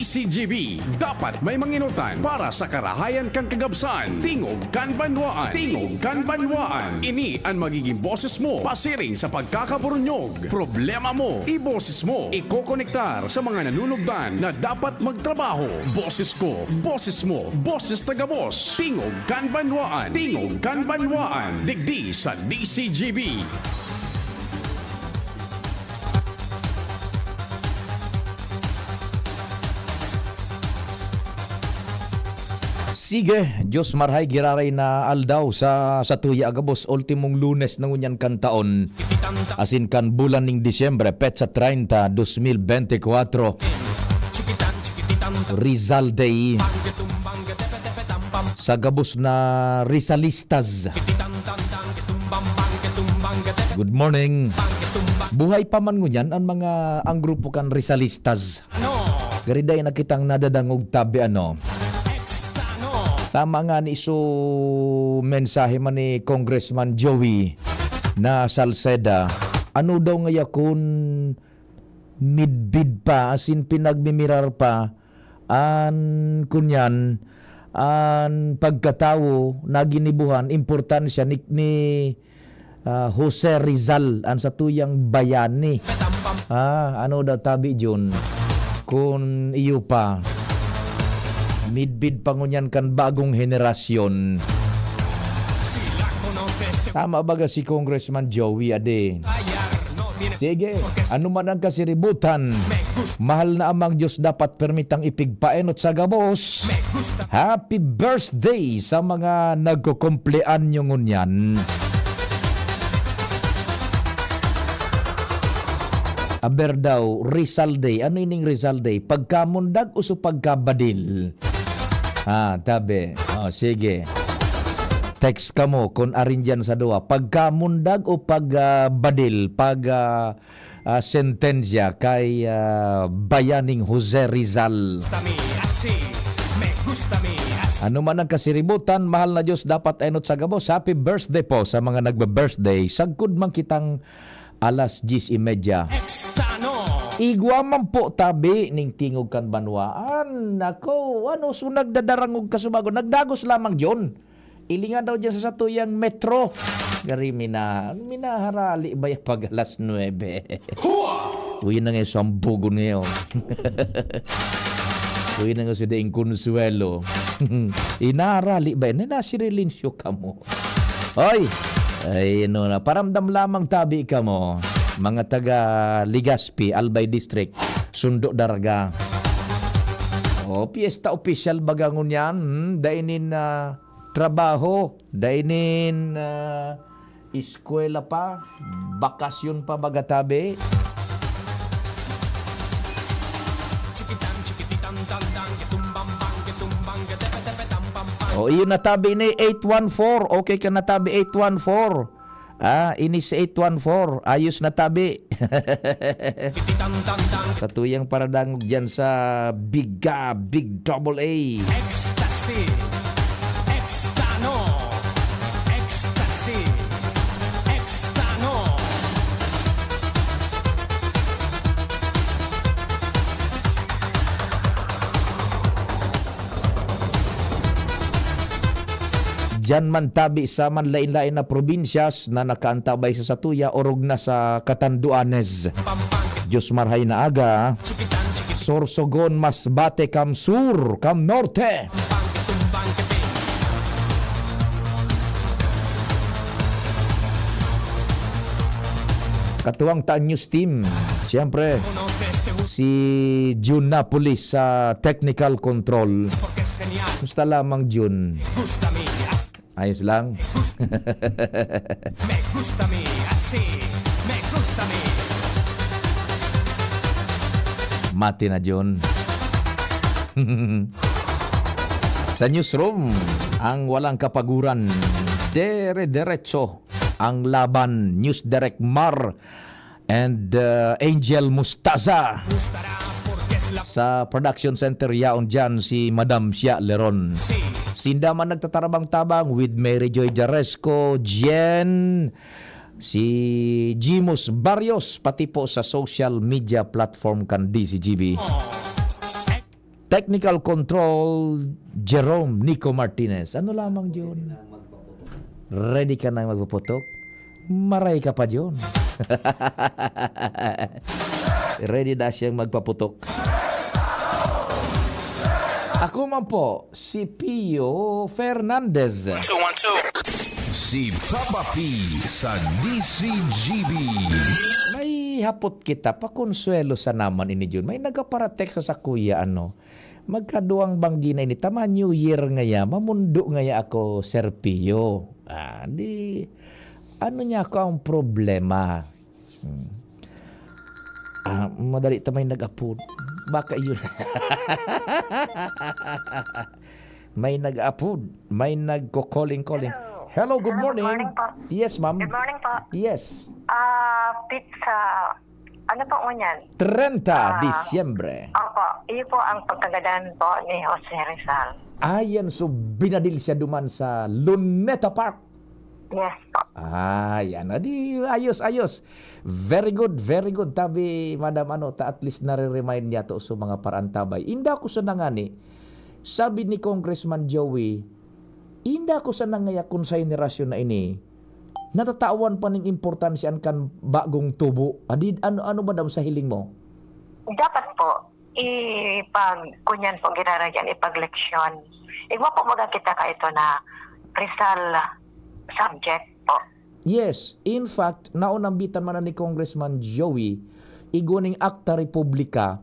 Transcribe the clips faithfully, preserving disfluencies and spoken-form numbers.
C G B, dapat may manginotan para sa karahayan kan kagabsan. Tingog kan banwaan. Tingog kan banwaan. Ini an magiging boses mo pasiring sa pagkakaburunyog. Problema mo, iboses mo. Ikokonektar sa mga nanunugdan na dapat magtrabaho. Boses ko, boses mo, boses ta gabos. Tingog kan banwaan. Tingog kan banwaan. Digdi sa D C G B. Sige, Diyos marhay giraray na aldaw sa, sa tuya gabos, ultimong Lunes na ngunyan kan taon, asin kan bulan ning Disyembre, petsa treinta, dos mil bente kwatro. Rizal Day. Sa gabos na Rizalistas. Good morning. Buhay pa man ngunyan an mga, ang grupo kan Rizalistas. Gari dai na kitang nadadangog tabi, ano. Tama nga ni iso mensahe man ni Congressman Joey na Salceda. Ano daw ngaya kun midbid pa, asin pinagmimirar pa an, kunyan, an pagkatawo na ginibohan, importansya ni, ni, ah, Jose Rizal, an satuyang bayani. Ah, ano daw tabi, Jun? Kun iyo pa, midbid pa ngunyan kan bagong henerasyon. Tama baga si Congressman Joey, ade? Sige, ano man ang kasiributan, mahal na amang Diyos dapat permitang ipigpaenot sa gabos. Happy birthday sa mga nagkukumpleanyo ngunyan. Aber daw, Rizal Day. Ano ining Rizal Day? Pagkamundag o sa pagkabadil? Ah, tabi. Oh, sige. Text kamo kun arin diyan sa duwa. Pagkamundag o pag, ah, badil, pag, ah, ah, sentensya kay, ah, Bayaning Jose Rizal. Gusta mi asi, me gusta mi asi. Ano man ang kasiributan, mahal na Diyos, dapat enot sa gabos. Happy birthday po sa mga nagbe-birthday. Sagkod man kitang alas diyes y media. Ekstano. Igwa man po tabi ning tingog kan banwaan. Nako, ano, so nagdadarangog ka subago? Nagdagos lamang, John. Ilinga daw dyan sa satuyang metro. Gari mina-, minaharali ba yan pag alas nuebe? Uy, na ngayon, sambugon ngayon. Uy, na ngayon, si Daing Consuelo. Inaharali ba yan? Nasirilinsyo ka mo. Oy! Ay, ano na, paramdam lamang tabi ka mo. Mga taga Legazpi, Albay District, Sundo Darga. O, piyesta opisyal baga ngunyan, hmm, dai nin, ah, trabaho, dai nin, ah, eskwela pa, bakasyon pa baga tabi. O, iyo na tabi ni eight one four. Okay ka na tabi, eight one four. Ah, ini si eight one four. Ayos na tabi. Sa tuyang paradangog dyan sa Biga, Big Double A. Ecstasy. Extano. Ecstasy. Extano. Diyan man tabi sa manlain-lain na probinsyas na nakaantabay sa satuya, orog na sa Catanduanes. Diyos marhay na aga. Sorsogon, Masbate, Cam Sur, Cam Norte. Katuwang ta an news team. Siyempre, si Jun Napolis sa technical control. Musta lamang, Jun? Ayos lang? Me gusta mi, así. Me gusta mi. Mati na, Jun. Sa newsroom, ang walang kapaguran. Dere-derecho ang laban. News Direct Mar and, uh, Angel Mustaza. Sa production center, yaon dyan si Madam Shia Leron. Sinda man nagtatarabang-tabang with Mary Joy Jaresco, Jen, si Jimus Barrios, pati po sa social media platform kan D C G B. Technical Control, Jerome Nico Martinez. Ano lamang, John? Ready ka nang magpuputok? Maray ka pa, John. Ready na siyang magpaputok. Ako man po, si Pio Fernandez. One, two, one, two. Si Papa P sa D C G B. May hapot kita, pakonsuelo sa naman ini, Jun. May nagaparatext sa kuya, ano, magkaduwang banggi na ini. Tama, New Year ngaya, mamundo ngaya ako, Sir Pio. Ah, di, ano niya ako ang problema? Hmm. Ah, madali ta may nag-apod. Baka yun. May nag-apod, may nagko-calling-calling. Hello. Hello, good Hello, good morning. morning po. Yes, ma'am. Good morning po. Yes. Ah, pizza. Ano po ngunyan? Trenta Ah, Disyembre. Opo, iyo po ang pagkagadahan po ni Jose Rizal. Ayan, so binadil siya duman sa Luneta Park. Yes po. Ah, yan. Adi, ayos, ayos. Very good, very good. Tabi, Madam, ano, ta at least nare-remind niya to sa mga paraantabay. Inda ko sa nangani, sabi ni Congressman Joey, inda ko sa nangaya kun sa henerasyon na ini, natatawan pa ning importansya an kan bagong tubo. Adi, ano, ano, Madam, sa hiling mo? Dapat po, ipag-, kunyan po, ginaragyan, ipagleksyon. Igwa po, maga kita ka ito na Rizal subject po. Yes. In fact, naunambitan man na ni Congressman Joey, igwa ning Akta Republika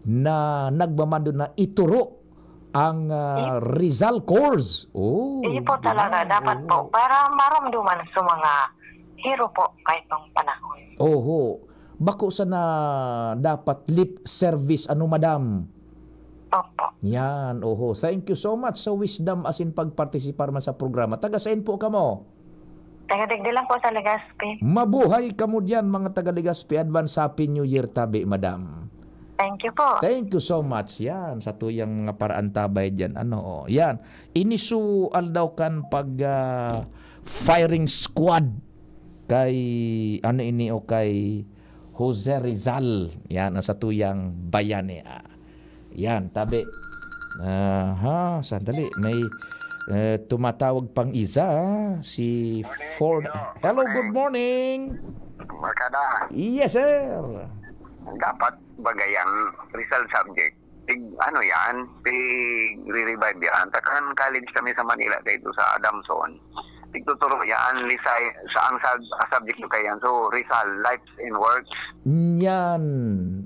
na nagmamando na ituro ang, ah, Ip- Rizal Cores. Oh, Iyo po di ba? talaga, dapat Oo. po, para maramdaman sa mga hero po, kahit nung panahon. Oho. Bako sana dapat lip service, ano, madam? Opo. Yan, oho. Thank you so much sa wisdom asin pagpartisipar man sa programa. Taga sain po kamo? Taga digdi lang po sa Legazpi. Mabuhay kamo diyan, mga taga Legazpi. Advance Happy New Year tabi, madam. Thank you po. Thank you so much. Yan, sa tuyang mga paraantabay diyan. Ano, oh, yan. Ini su aldaw kan pag, ah, firing squad kay, ano ini, o kay Jose Rizal. Yan, ang satuyang bayani. Ah, yan, tabi. Aha, sandali. May, eh, tumatawag pang isa, ah, si Morning, Ford. Pio. Hello, good Morning. morning. Barkada. Yes, sir. Dapat bagay ang Rizal subject. Tig-, ano yan, tig-re-revive yan. Takan college kami sa Manila, dito sa Adamson. Tigtuturo yan, lisay, sa ang sub-, ang subject nyo kaya yan. So, Rizal, Lives and Works. Yan.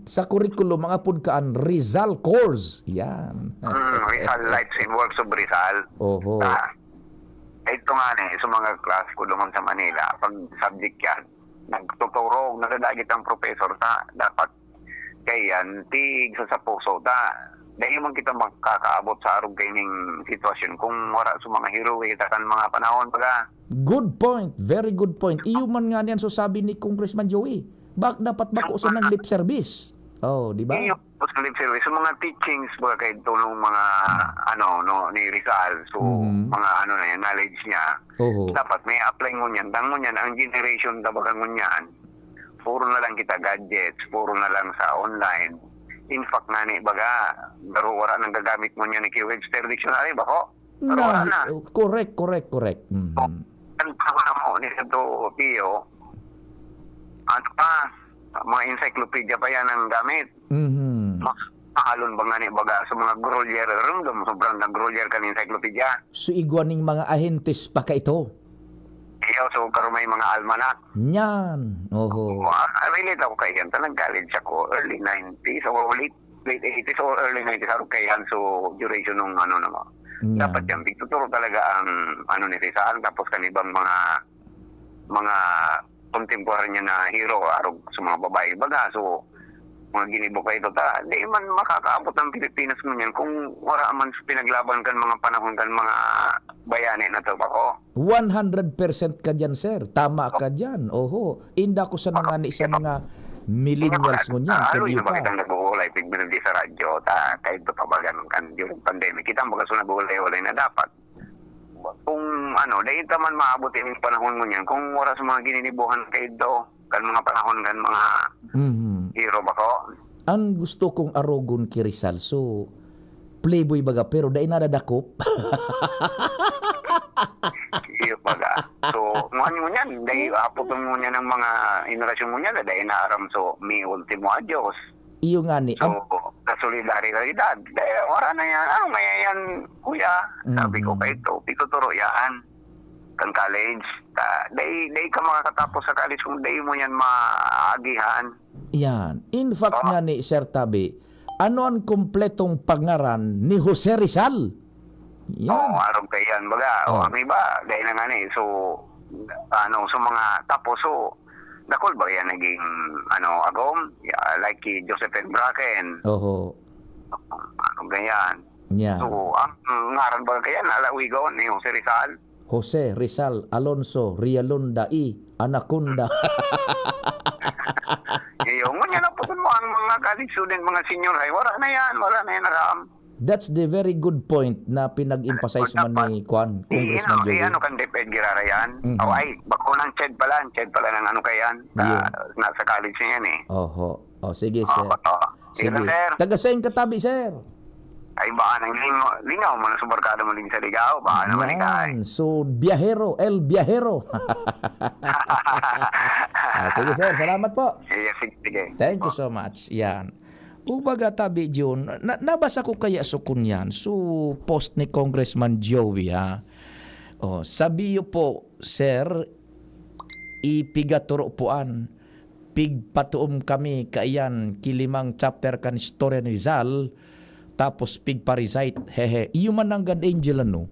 Sa curriculum, ang apod kaan, Rizal Cores. Yan. Hmm, Rizal, Lives and Works of Rizal. Oho. Ah, ito nga ni, sa mga class ko naman sa Manila, pag subject yan, nagtuturo, nadadagit ang professor ta, dapat kaiyan, tig sa, sa puso ta. Dai man kita makakaabot sa arog kaining sitwasyon kung wara sa mga heroe ta kan mga panahon, baga. Good point. Very good point. Iyo man nga niyan so sabi ni Congressman Joey. Bak-, dapat bako sa nang lip service. Oh, di ba? Iyo, sa lip service. Sa mga teachings, baga kay tulong mga, ano, no, ni Rizal. So, Mhm. mga ano na yan, knowledge niya. Oho. Dapat may apply ngunyan. Tang ngunyan, ang generation ta baga ngunyan, puro na lang kita gadgets, puro na lang sa online. In fact, nga ni, baga, pero wala nang gagamit ngunyan ni Webster Dictionary, bako? Pero wala Na, na. Correct, correct, correct. Mhm. Ang tama mo ni Santo Pio, ano pa, mga encyclopedia pa yan ang gamit. Mhm. Mas mahalon ba nga ni baga sa mga Grolier? Aram mo, sobrang nag-Grolier kan encyclopedia. So, igwa ning mga ahentes pa ka ito? Iyo, so, pero may mga almanac. Nyan. Oho. Wa-, I relate ako kay yan. Nag-college ako, early nineties o late, late eighties or early nineties. Arog kay yan, so, duration nung ano naman. Nyan. Dapat yan, pigtuturo talaga ang ano ni Rizal, tapos kan ibang mga, mga contemporary niya na hero, arog sa mga babae. Baga, so, mga ginibo kayo, ta, di man makakaabot ang Pilipinas ngunyan kung wala man sa pinaglaban kan mga panahon kan mga bayani na to, bako. One hundred percent ka dyan, sir. Tama ka dyan. Oho. Inda ko sa nangani sa mga millennials ngunyan, Ah, aloy na kayo pa. Bakit ang nag-uulay, pigmildi sa radyo, ta, kahit pa bagan kan during pandemic, kita ang baga sa nag-uulay-ulay na dapat. Kung ano, dahil ta man maabot yung panahon ngunyan, kung wala sa mga gininibuhan kayo do, kan mga panahon kan mga Mhm. hero bako. Ang gusto kong arogon ki Rizal, so, Playboy baga, pero dai nadadakop. Iyo baga. So, ngunyan, ngunyan, dai apod mo niya ng mga henerasyon mo niya, dai naaram. So, may ultimo a Diyos. Iyo ngani, So, ang sa solidaridad, dai, wala na yan. Ano nga yan, kuya? Sabi ko, Mhm. "Kay ito, pituturo yan." Kan college, ta, dai, dai ka makakatapos sa college kung dai mo yan maagihan. Yan. In fact Oo. nga ni Sir Tabi, ano ang kumpletong pangaran ni Jose Rizal? Yan. Oo, arog kay yan. Baga, Oh. o, ang iba, dai na nga ni. So, ano, so mga, tapos, so, dakul ba yan naging, ano, agom? Yeah, like si Josephine Bracken. Oho. Arog kay yan. Yan. So, ang ngaran ba kay yan, alawigon, ni Jose Rizal? Jose Rizal, Alonso, Realonda, I, Anaconda. Iyo, ngunyan na po mo ang mga college student, mga senior high, wala na yan, wala na yan, aram. That's the very good point na pinag-emphasize man ni Kwan, Congressman Joey. I-ano kan DepEd girara yan? Mhm. Oh, ay, bako ng CHED pala, ang CHED pala ng ano kay yan, sa, Yeah. nasa college na yan eh. Oho. O, sige, Oo, sir. oo. Sige. Sige, sir. Taga saan ka tabi, sir? Ay, baka nang lingaw, lingaw mo na sa barkada mo din sa Ligao, baka naman ikaw, eh. Yan. So, biyahero, El Biyahero. Ah, sige, sir. Salamat po. Sige, sige, sige. Thank you so much. Yan. Kumbaga, tabi, Jun, na, nabasa ko kaya so kunyan. So, post ni Congressman Joey, ha? Oh, sabi po, sir, ipigaturo po an pigpatuom kami kaiyan ki limang chapter kan istorya ni Rizal, tapos pigpa-recite, hehe. Iyo man nanggad, Angel, ano?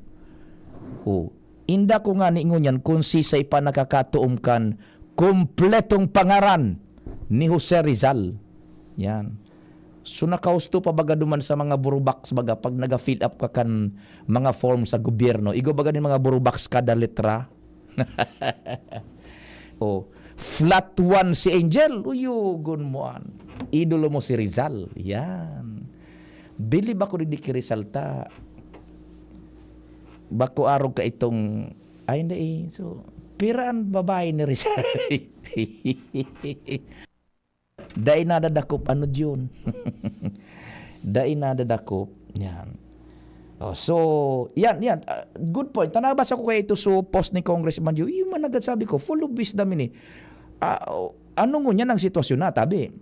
O, inda ko ngani ngunyan kun sisay pa nakakatuom kan kumpletong pangaran ni Jose Rizal. Yan. So, nakahusto pa baga duman sa mga burubox baga pag naga-fill up ka kan mga form sa gobyerno. Igwa baga nin mga burubox kada letra. Oh, flat one si Angel. Uyugon mo an. Idolo mo si Rizal. Yan. Bilib ako digdi ki Rizal ta. Bako arog ka itong, ay, hindi eh. So, pira an babae ni Rizal? Dai nadadakop, ano, Jun? Dai nadadakop. Yan. Oh, so, yan, yan. Ah, good point. Ta nabasa ko kaya ito sa post ni Congressman Joe. Iyo man nanggad, sabi ko, full of wisdom ini. Ah, oh, ano ngunyan ang sitwasyon na, tabi?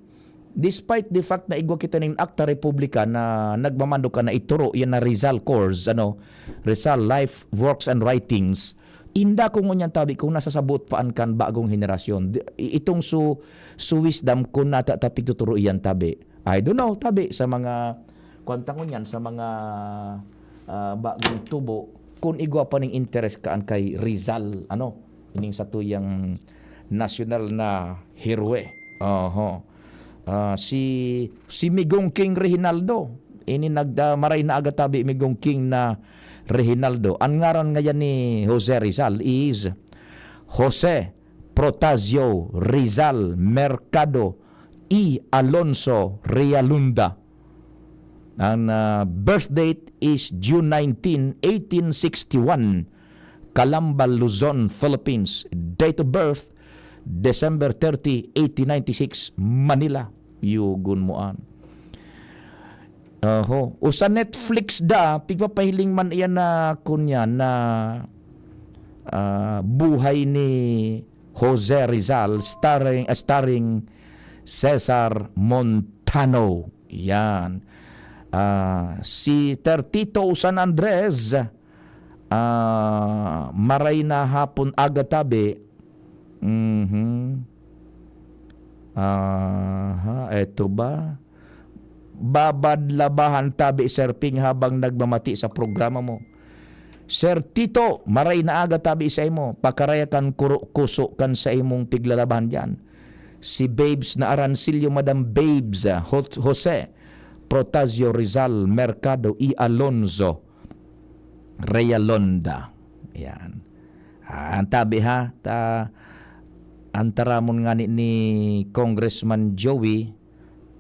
Despite the fact na igwa kita nin Acta Republica na nagmamando ka na ituro, yan na Rizal Course, ano, Rizal Life, Works and Writings, inda ko ngunyan, tabi, kung nasasabot pa an kan bagong henerasyon. Di, i-, itong su-, su wisdom kung nata ta pigtuturo iyan, tabi. I don't know, tabi, sa mga, kwan ta ngunyan, sa mga, ah, bagong tubo, kung igwa pa ning interes kaan kay Rizal, ano, ining satuyang nasyonal na heroe. Oho. Ah, si, si Migong King Reginaldo, ini nag, ah, maray na aga tabi, Migong King na Reginaldo. An ngaran ngayan ni Jose Rizal is Jose Protasio Rizal Mercado y Alonso Realunda. Ang, ah, birth date is June nineteen, eighteen sixty-one, Calamba, Luzon, Philippines. Date of birth, December thirty, eighteen ninety-six, Manila. Yugon mo an. Oho. O sa Netflix da, pigpapahiling man iyan na, kunya, na, ah, buhay ni Jose Rizal, starring, ah, starring Cesar Montano. Yan. Ah, si Tertito San Andres, ah, maray na hapon aga tabi. Mhm. Aha, eto ba? Babad labahan tabi, Sir Ping, habang nagmamati sa programa mo. Sir Tito, maray na aga tabi saimo. Pakaraya kan kuro-, kuso kan saimong piglalabahan diyan. Si Babes na Arancillo, Madam Babes, ah, Ho-, Jose, Protasio Rizal, Mercado, y Alonzo Realonda. Yan. Ah, ang tabi ha, ta, ang taramon ngani ni Congressman Joey,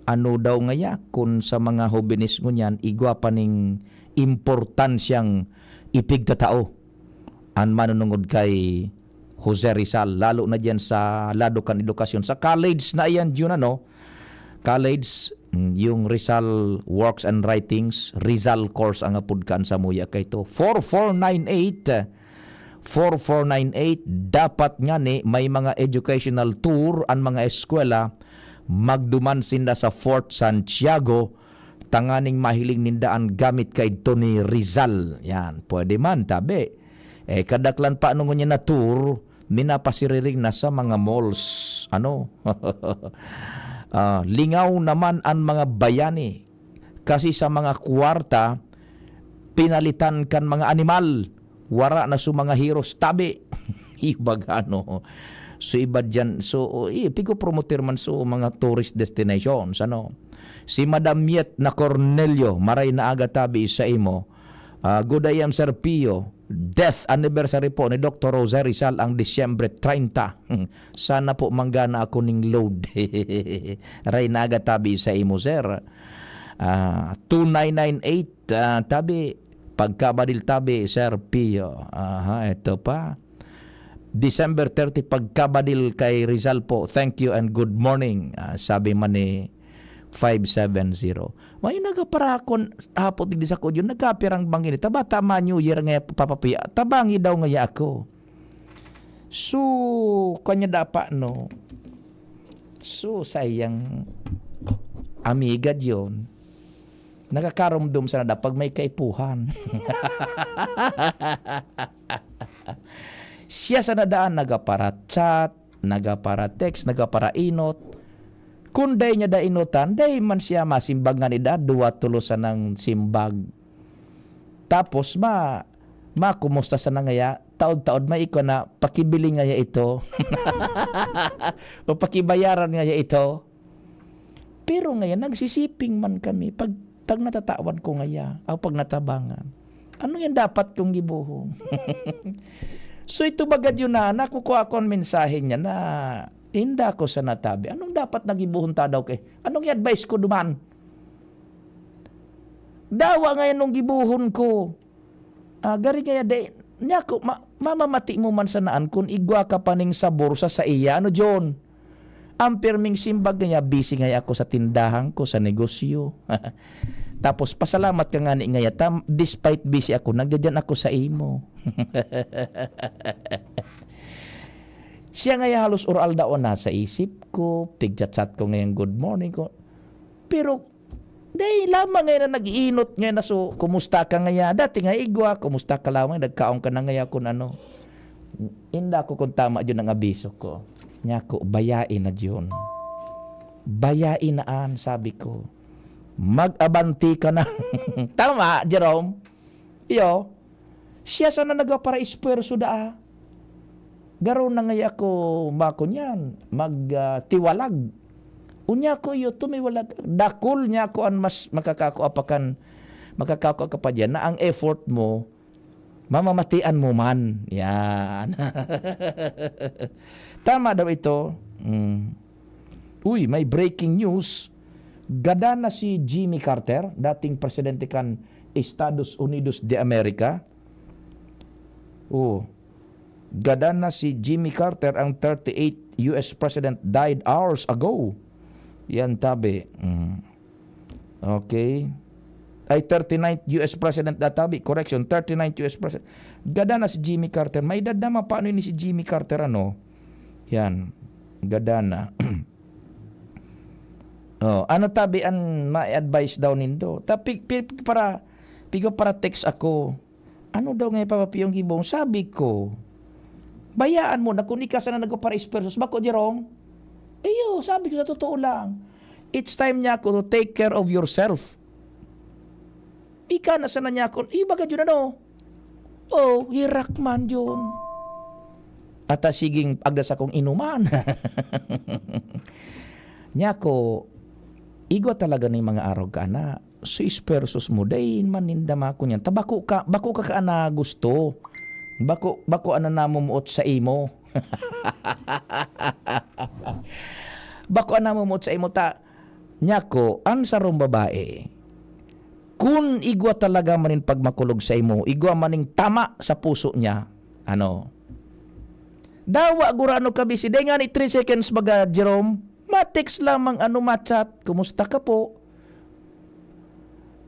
ano daw ngaya kun sa mga hobenes ngunyan igwa pa ning importansyang ipigtatao an manunungod kay Jose Rizal, lalo na diyan sa lado kan edukasyon. Sa college na iyan, Jun, ano? College, Yung Rizal Works and Writings, Rizal Course ang apod kan samuya kaito. Four four nine eight, four four nine eight, dapat ngani may mga educational tour an mga eskwela, magduman sinda sa Fort Santiago, tanganing mahiling ninda an gamit kaidto ni Rizal. Yan, pwede man, tabi. Eh, kadaklan pa ano ngunyan na tour, minapasiriring na sa mga malls. Ano? Ah, lingaw naman an mga bayani. Kasi sa mga kwarta, pinalitan kan mga animal. Wara na su mga heroes, tabi. Ibaga, no? So, iba dyan. So, o, i-, pigo promoter man su mga tourist destinations, ano? Si Madam Miet na Cornelio, maray na aga tabi sa imo. Ah, good A M, Sir Pio. Death anniversary po ni Doktor Rosary Sal ang Disyembre treinta. Sana po manggana ako ning load. Ray na aga tabi sa imo, sir. Ah, two nine nine eight, ah, tabi, pagkabadil tabi, Sir Pio. Aha, ito pa. December thirty, pagkabadil kay Rizal po. Thank you and good morning, ah, sabi man ni five seven zero. May nagaparakon hapot digdi sa kudyon, nagkapirang bangin ita. Bata ma New Year nga papapiya. Tabangi daw ngaya ako. So, kanya dapa, no? So, sayang amiga diyon. Nakakarumdom sana da pag may kaipuhan. Siya sana daan nagapara-chat, nagapara-text, nagaparainot. Kun dai niya da inotan, dai man siya masimbag ngani da, duwa, tolo sanang simbag. Tapos ma-, makumusta sana ngaya, taod-taod may iko na, "Pakibili ngaya ito." O, "Pakibayaran ngaya ito." Pero ngayon, nagsisiping man kami pag, pag natatawan ko ngaya, o pag natabangan. Ano yan dapat kong gibohon? So, ito baga yun na, nakukuha ko ang mensahe niya na inda ko sa natabi. Anong dapat na gibohon ta daw kay? Anong i-advise ko duman? Dawa ngayon nung gibohon ko. Ah, gari kaya de, niya ko, ma-, mamamati mo man sanaan kun igwa ka pa ning sabor sa saiya, ano, John? Ang pirming simbag niya, "Busy ngaya ako sa tindahan ko, sa negosyo." Tapos, "Pasalamat ka ngani ngaya, tam-, despite busy ako, nagdadyan ako sa imo." Siya ngaya halos oral daw nasa isip ko, pigchat-chat ko ngayon, "Good morning," ko. Pero, dai lamang ngayon na nag-iinot ngayon na, "So, kumusta ka ngaya?" Dati nga igwa, "Kumusta ka lamang? Nagkaon ka na ngaya?" Kun ano. Inda ko kung tama yun ang abiso ko. Niya ko, "Bayai na yun. Bayai na an," sabi ko. "Mag-abanti ka na." Tama, Jerome? Iyo. Siya sana nagpapara-espuwerso daa. Garo na ngaya ako, mako niyan, mag, ah, tiwalag. Unya ko iyo tumiwalag. Dakul niya ako an mas makakakua pa kan, makakakua ka pa diyan na ang effort mo, mamamatian mo man. Yan. Tama daw ito. Mm. Uy, may breaking news. Gadan na si Jimmy Carter, dating presidente kan Estados Unidos de America. Oh, gadan na si Jimmy Carter, ang thirty-eight U S president died hours ago. Yan tabi. Mm. Okay. Ay, thirty-ninth U S president na tabi. Correction, thirty-ninth U S president. Gadan na si Jimmy Carter. May edad naman, paano ini si Jimmy Carter, ano? Yan. Gadan na. Oh, ano tabi an ma-advise daw nindo? Ta-, pi-, pi-, para, pigo para text ako. Ano daw nga ipapapiyong gibong? Sabi ko, "Bayaan mo na kung ika sana nagpapara-esfuersos, bako, Jerome?" Iyo, sabi ko, "Sa totoo lang, it's time niya ako to take care of yourself." Ika na sana niya ako, ibaga yun ano? Oh, hirak man yun. At, ah, siging agda sa kong inuman. Niya ko, igwa talaga ning mga arog ka na. So, esfuersos mo, dai man ninda mako niyan. Ta bako ka, bako ka, ka na gusto. Bako, bako ana namumuot sa imo. Bako ana namumuot sa imo ta, niya ko, ang sarong babae, kun igwa talaga manin pagmakulog sa imo, igwa maning tama sa puso niya, ano, dawa gurano ka busy. Dai nga ni three seconds baga, Jerome, ma-text lamang, ano, ma-chat, "Kumusta ka po?"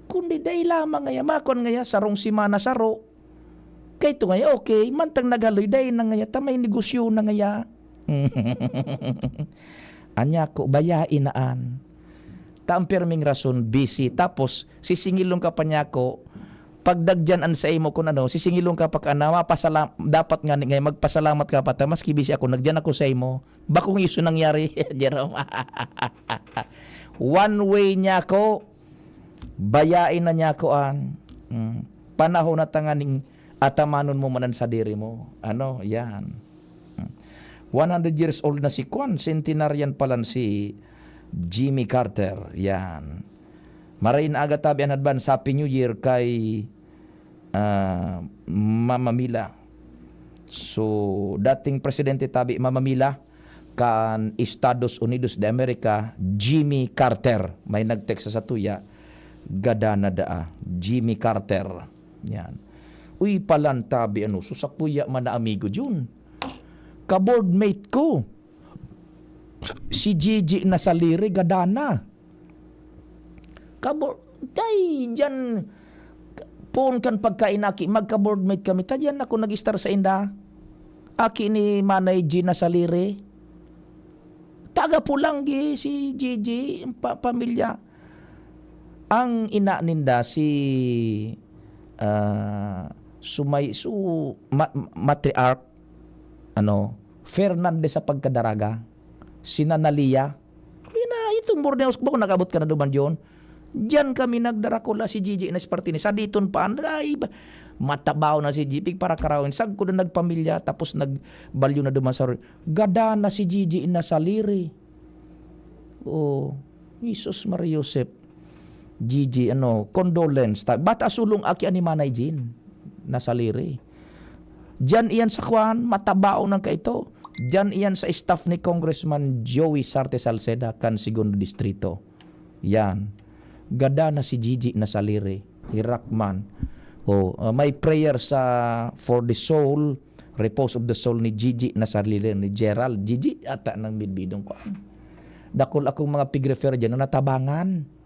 Kundi dai lamang ngaya, makon ngaya, sarong semana saro. Kay ito ngaya, okay, mantang naghaloy, dai na ngaya, ta may negosyo na ngaya. Anya ko, bayae na an. Ta ang pirming rason, busy. Tapos, sisingilon ka pa niya ko, pagdagyan an sa imo kun ano, sisingilon ka pa ka na, mapasala-, dapat nga ni, ngaya, magpasalamat ka pa ta, maski busy ako, nagyan ako sa imo. Bakong iso nangyari, Jerome. One way niya ko, bayae na niya ko an. Mm. Panahon na tanganing atamanon mo man an sadiri mo. Ano, yan. Mm. One hundred years old na si Kwan, centenarian palan si Jimmy Carter. Yan. Maray na aga tabi an advance. Happy New Year kay, ah, Mama Mila. So, dating presidente tabi, Mama Mila, kan Estados Unidos de America, Jimmy Carter. May nag-text sa tuya, "Gada na daa, Jimmy Carter." Yan. Uy, palan tabi, ano, so sa kuya man na amigo, Jun. Ka-boardmate ko, si Gigi Nasaliri, gada na. Kabor-, tay, diyan, poon kan pagkain aki, magka-boardmate kami. Ta diyan ako nag-istar sa inda. Aki ni Manay Gina Salire. Taga Pulanggi si Gigi, ang pa-, pamilya. Ang ina ninda si, ah, Sumay-, su-, ma-, matriarch, ano, Fernandez sa pagkadaraga, si Nanalia. Ina, itong Borneo, bako nag-abot ka na duman diyon. Diyan kami nagdarakula si Gigi na Espartini. Sa diton pa, ay, ba-, matabaw na si Gigi, para karawin. Sagko na nagpamilya, tapos nagbalyo na duman sa, gada na si Gigi na Saliri. Oh, Jesus Maria Joseph. Gigi, ano, condolence. Ta-, bata sulong aki ani Manay Jean, Nasaliri. Diyan iyan sa kwan, matabaon ang kaito. Diyan iyan sa staff ni Congressman Joey Sarte Salceda, kan Segundo Distrito. Yan. Gada na si Gigi Nasaliri. Hirakman. Oh, uh, may prayer sa, for the soul, repose of the soul ni Gigi Nasaliri, ni Gerald. Gigi, ata nang bidbidong ko. Dakul akong mga pig-refer dyan na natabangan.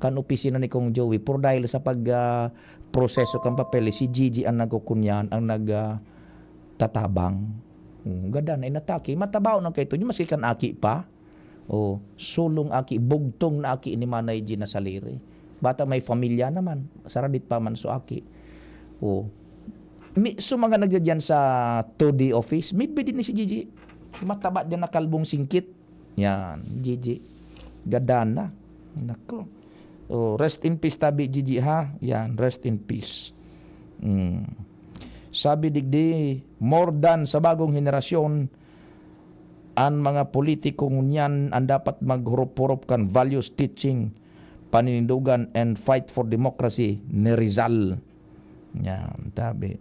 Kan opisina ni Kong Joey, pero dahil sa pag, ah, proseso kan papeles, si Gigi ang nagkukunyan, ang nag, ah, tatabang. Hmm, gada na inatake. Matabaw na kaito, maski kan aki pa. Oh, sulong aki, bugtong na aki ni Manay Gina Saliri. Bata may pamilya naman, saradit pa man so aki. Oh. Mi-, so mga nagdadyan sa two D office, midbid ni si Gigi. Mataba dyan na kalbong singkit. Yan, Gigi. Gadan na. Nako. Oh, rest in peace, tabi, Gigi, ha? Yan, rest in peace. Mm. Sabi digdi, more than sa bagong henerasyon, an mga politiko ngunyan an dapat maghurop-hurop kan values, teaching, paninindogan, and fight for democracy ni Rizal. Yan, tabi.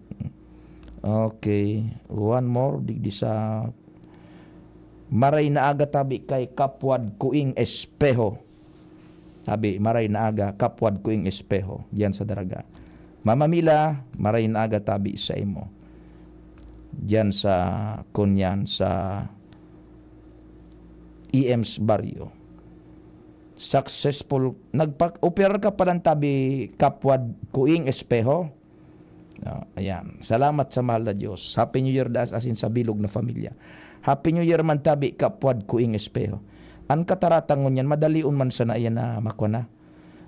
Okay, one more, digdi sa Maray na aga tabi kay Kapwad Kuing Espeho. Tabi, maray na aga, Kapwad Kuing Espeho, diyan sa Daraga. Mama Mila, maray na aga tabi sa imo. Diyan sa, kunyan, sa E M's Barrio. Successful, nagpa-, operar ka palan tabi, Kapwad Kuing Espeho. Ah, ayan. Salamat sa mahal na Diyos. Happy New Year, daas asin sa bilog na pamilya. Happy New Year man tabi, Kapwad Kuing Espeho. An katarata ngunyan, madalion man sana iyan na makwa na,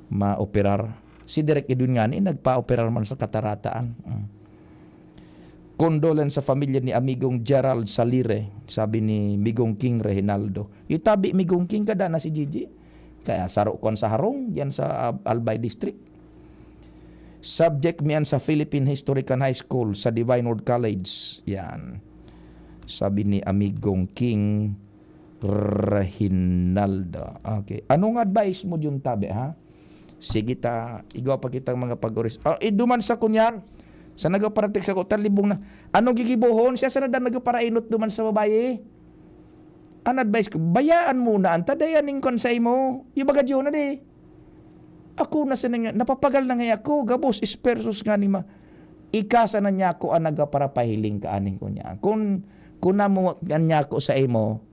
maoperar. Si Direk Edwin ngani, nagpa-operar man sa katarataan. Mm. Condolence sa pamilya ni Amigong Gerald Salire, sabi ni Migong King Reginaldo. Itabi, Migong King, kada na si Gigi. Kaya saro kon sa harong, diyan sa, ah, Albay District. Subject mi an sa Philippine Historical High School sa Divine Word College. Yan. Sabi ni Amigong King Reginaldo. Okay. Anong advice mo diyon, tabi, ha? Sige ta, igwa pa kitang mga pag-oris. Ah, eh, duman sa kunyar, sa nagaparatik sa ko, talibong na. Anong gigibohon? Siya sa nadan nagaparainot duman sa babae. An advice ko, bayaan mo na an taday aning kon sa imo. Yung baga Diyo na di. Ako na sa nang-, napapagal na nga ako, gabos, ispersos nga ni ma-, ikasa na niya ako ang nagaparapahiling ka aning ko niya. Kun, kun namuwat ka niya ako sa imo,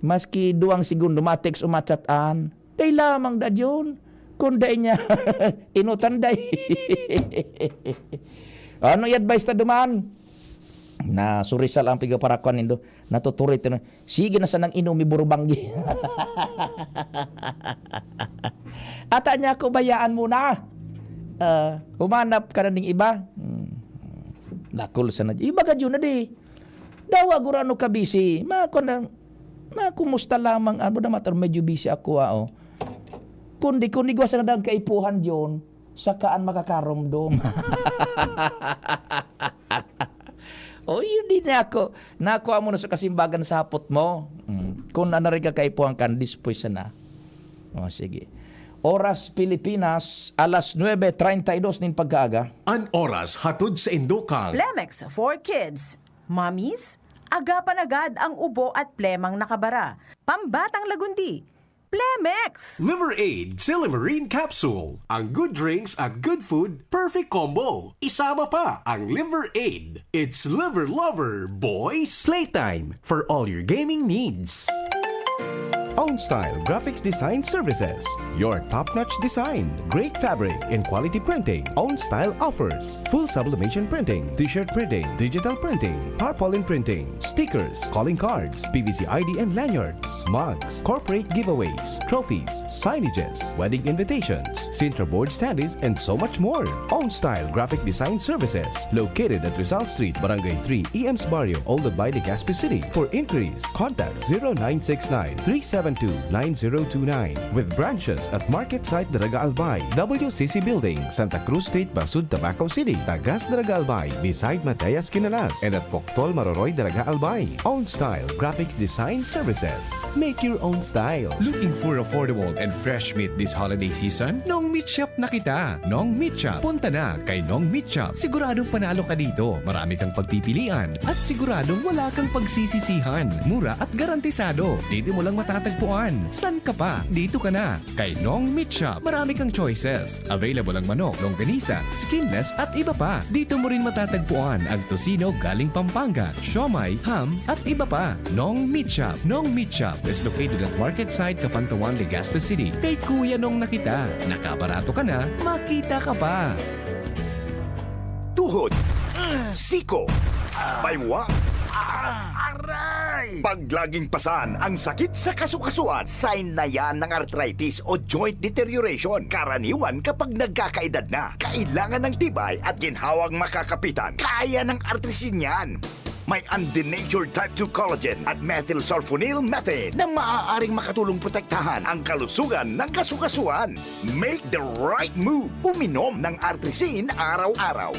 maski duwang segundo, ma-text o ma-chat an, day lamang da Diyon. Kun dai niya, inutan dai. Ano i-advice ta duman? Na surisal ang pigaparakuan nindo. Natuturit na. Sige na sanang inom, iburbanggi. Ata niya ako bayaan muna. Ah, humanap ka na ning iba. Hmm. Dakul sana. Iba ka na di. Dawa gurano ka busy. Mako na, makumusta lamang. Ano na matter, medyo busy ako, ah, oh. Kundi, kundi gwa sana dang kaipuhan, John. Saka an makakaromdom. O, yun din ako. Nakuha mo na sa kasimbagan sa hapot mo. Mm. Kung nanari ka kaipuhan kan, dispuy sana. O, sige. Oras Pilipinas, alas nuebe treinta y dos nin pagkaaga. An oras hatod sa Indokan. Plemex for Kids. Mommies, agapan agad ang ubo at plemang nakabara. Pambatang lagundi. Plemex! Liver Aid Silymarin Capsule. Ang good drinks at good food, perfect combo. Isama pa ang Liver Aid. It's Liver Lover, boys! Playtime for all your gaming needs. Own Style Graphics Design Services. Your top-notch design, great fabric, and quality printing. Own Style offers full sublimation printing, t-shirt printing, digital printing, tarpaulin printing, stickers, calling cards, P V C I D and lanyards, mugs, corporate giveaways, trophies, signages, wedding invitations, Sintra board standees, and so much more. Own Style Graphic Design Services, located at Rizal Street, Barangay three, E M's Barrio, Old Albay, Legazpi City. For inquiries, contact zero nine six nine, three seven two, nine zero two nine. With branches at Market Site Daraga Albay, W C C Building, Santa Cruz Street, Basud, Tabaco City, Tagas Daraga Albay, beside Matayas Kinalas, and at Poctol Maroroy Daraga Albay. Own Style Graphics Design Services. Make your own style. Looking for affordable and fresh meat this holiday season? Nong Meat Shop na kita. Nong Meat Shop. Punta na kay Nong Meat Shop. Siguradong panalo ka dito. Marami kang pagpipilian at siguradong wala kang pagsisisihan. Mura at garantisado. Dito mo lang matatagpuan. San ka pa? Dito ka na. Kay Nong Meat Shop, marami kang choices. Available ang manok, longganisa, skinless at iba pa. Dito mo rin matatagpuan ang tocino galing Pampanga, siomai, ham, at iba pa. Nong Meat Shop. Nong Meat Shop is located at Market Site, Capantawan, Legazpi City. Kay Kuya Nong na kita. Nakabarato ka na, makita ka pa. Tuhod, siko, baywang, aray! Paglaging pasan ang sakit sa kasukasuan, sign na yan ng arthritis o joint deterioration. Karaniwan kapag nagkakaedad na, kailangan ng tibay at ginhawang makakapitan. Kaya ng Artrisin yan. May undenatured type two collagen at methylsulfonyl methane na maaaring makatulong protektahan ang kalusugan ng kasukasuan. Make the right move. Uminom ng Artrisin araw-araw.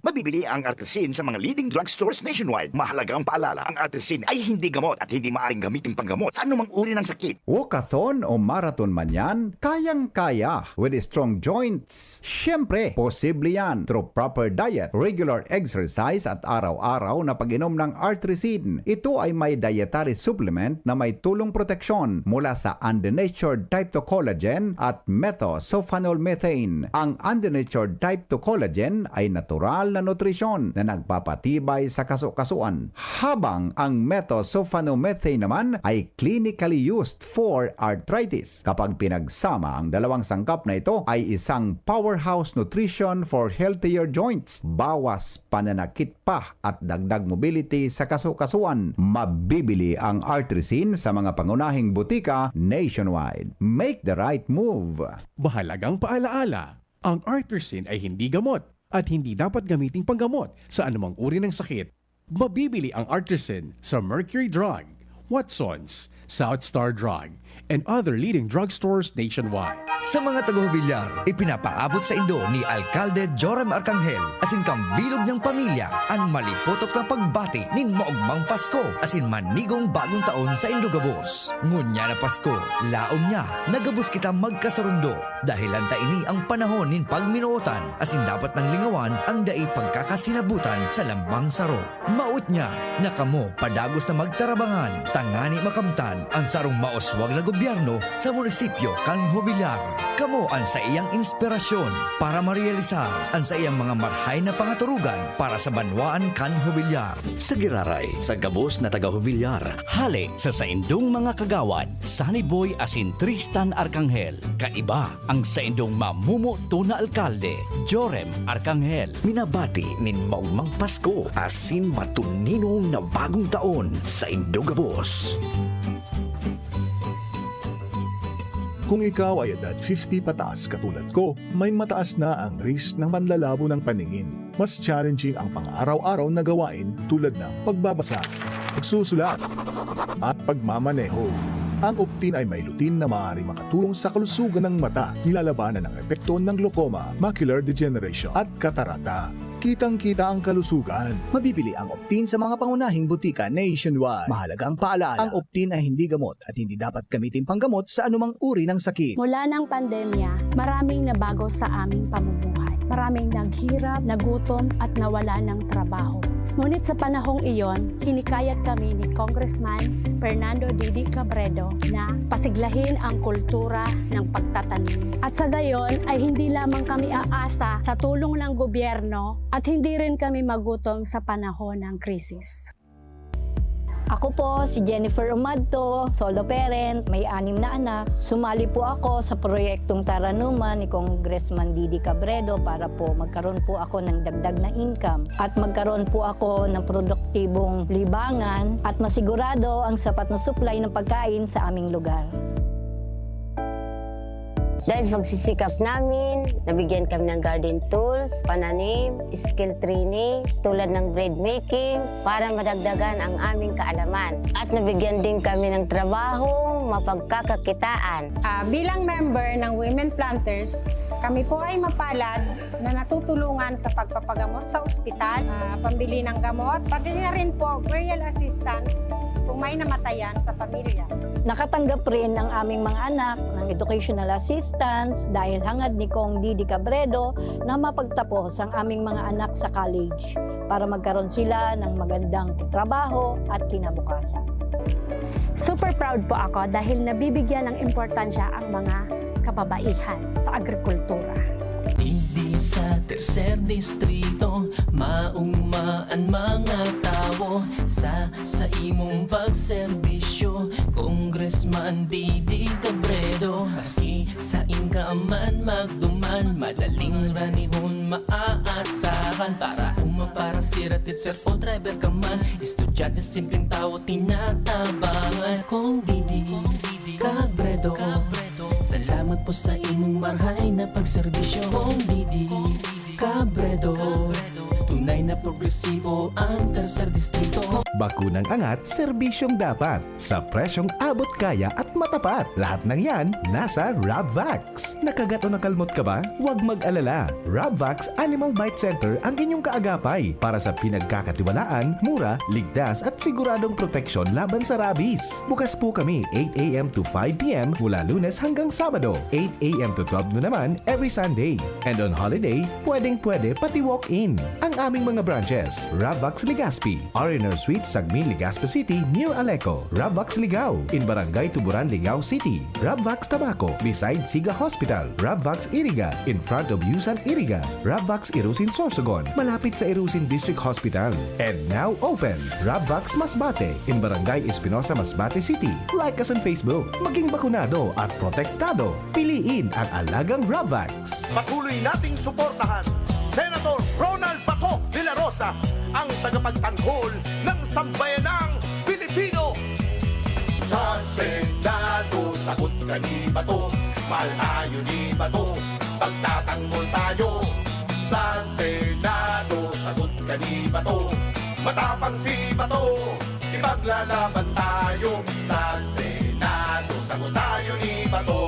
Mabibili ang Artrisin sa mga leading drugstores nationwide. Mahalagang paalala, ang Artrisin ay hindi gamot at hindi maaaring gamitin panggamot sa anumang uri ng sakit. Walkathon o marathon man yan, kayang-kaya with strong joints. Siyempre, posible yan through proper diet, regular exercise at araw-araw na pag-inom ng Artrisin. Ito ay may dietary supplement na may tulong proteksyon mula sa undenatured type two collagen at methylsulfonyl methane. Ang undenatured type two collagen ay natural na nutrisyon na nagpapatibay sa kasukasuan, habang ang methylsulfonyl methane naman ay clinically used for arthritis. Kapag pinagsama, ang dalawang sangkap na ito ay isang powerhouse nutrition for healthier joints. Bawas pananakit pa at dagdag mobility sa kasukasuan. Mabibili ang Artrisin sa mga pangunahing butika nationwide. Make the right move! Mahalagang paalaala, ang Artrisin ay hindi gamot at hindi dapat gamiting panggamot sa anumang uri ng sakit. Mabibili ang Artrisin sa Mercury Drug, Watson's, South Star Drug, and other leading drugstores nationwide. Sa mga taga-Jobillar, ipinapaabot saindo ni Alkalde Joram Arcangel asin kan bilog niyang pamilya an malipotok na pagbati nin maogmang Pasko asin manigong bagong taon saindo gabos. Ngunyan na Pasko, laom niya na gabos kita magkasurundo. Dahelan ta ini ang panahon nin pagminootan asin dapat nang lingawan ang dai pagkakasinabutan sa lambang saro. Maot niya na kamo padagos na magtarabangan tangani makamtan An sarong mauswag na gobyerno sa munisipyo kan Jovellar. Kamo an saiyang inspirasyon para marealisar an saiyang mga marhay na pangaturugan para sa banwaan kan Jovellar. Sa giraray sa gabos na taga Jovellar, hale sa saindong mga kagawad, Sunny Boy asin Tristan Arcangel, kaiba ang saindong mamumoto na alkalde, Jorem Arcangel. Minabati nin maogmang Pasko asin matuninong na bagong taon saindo gabos. Kung ikaw ay edad fifty pataas katulad ko, may mataas na ang risk ng panlalabo ng paningin. Mas challenging ang pang-araw-araw na gawain tulad ng pagbabasa, pagsusulat, at pagmamaneho. Ang Optin ay may lutein na maaaring makatulong sa kalusugan ng mata, nilalabanan ang epekto ng glaucoma, macular degeneration, at katarata. Kitang-kita ang kalusugan. Mabibili ang Optin sa mga pangunahing butika nationwide. Mahalagang paalaala, ang Optin ay hindi gamot at hindi dapat gamitin panggamot sa anumang uri ng sakit. Mula ng pandemya, maraming nabago sa aming pamumuhay. Maraming naghirap, nagutom, at nawala ng trabaho. Ngunit sa panahong iyon, hinikayat kami ni Congressman Fernando Didi Cabredo na pasiglahin ang kultura ng pagtatanim. At sa gayon ay hindi lamang kami aasa sa tulong ng gobyerno at hindi rin kami magutom sa panahon ng krisis. Ako po si Jennifer Umadto, solo parent, may anim na anak. Sumali po ako sa proyektong Taranuman ni Congressman Didi Cabredo para po magkaroon po ako ng dagdag na income at magkaroon po ako ng produktibong libangan at masigurado ang sapat na supply ng pagkain sa aming lugar. Dahil sa pagsisikap namin, nabigyan kami ng garden tools, pananim, skill training, tulad ng bread making, para madagdagan ang aming kaalaman. At nabigyan din kami ng trabahong mapagkakakitaan. Ah, bilang member ng Women Planters, kami po ay mapalad na natutulungan sa pagpapagamot sa ospital, ah, pambili ng gamot, pati na rin po burial assistance kung may namatayan sa pamilya. Nakatanggap rin ang aming mga anak ng educational assistance dahil hangad ni Cong Didi Cabredo na mapagtapos ang aming mga anak sa college para magkaroon sila ng magandang trabaho at kinabukasan. Super proud po ako dahil nabibigyan ng importansya ang mga kababaihan sa agrikultura. Digdi sa tercer distrito, maogma an mga tawo sa, sa imong pagserbisyo, Congressman Didi Cabredo. Maski sain ka man magduman, madaling ranihon maaasahan. Para uma, para sira, teacher o driver ka man, estudyante, simpleng tawo, tinatabangan. Cong Didi Cabredo, salamat po sa imong marhay na pagserbisyo. Cong Didi Cabredo, tunay na progresibo ang tercer distrito. Bakunang angat, serbisyong dapat, sa presyong abot kaya at matapat. Lahat ng yan, nasa Rabvax. Nakagat o nakalmot ka ba? Huwag mag-alala. Rabvax Animal Bite Center ang inyong kaagapay para sa pinagkakatiwalaan, mura, ligtas at siguradong proteksyon laban sa rabies. Bukas po kami eight a m to five p m mula Lunes hanggang Sabado, eight a m to twelve noon naman every Sunday. And on holiday, pwedeng-pwede pati walk-in. Ang aming mga branches, Rabvax Legazpi, R and R Suite, Sagmin, Legazpi City, near Aleco, Rabvax Ligao, in Barangay Tuburan, Ligao City, Rabvax Tabaco, beside Siga Hospital, Rabvax Iriga, in front of Yusan Iriga, Rabvax Irusin Sorsogon, malapit sa Irusin District Hospital. And now open, Rabvax Masbate, in Barangay Espinosa, Masbate City. Like us on Facebook. Maging bakunado at protektado. Piliin ang alagang Rabvax. Patuloy nating suportahan Senator Ronald Bato de la Rosa, ang tagapagtanggol ng sambayanang Pilipino. Sa Senado, sagot ka ni Bato, mahal tayo ni Bato, pagtatanggol tayo. Sa Senado, sagot ka ni Bato, matapang si Bato, ipaglalaban tayo. Sa Senado, sagot tayo ni Bato.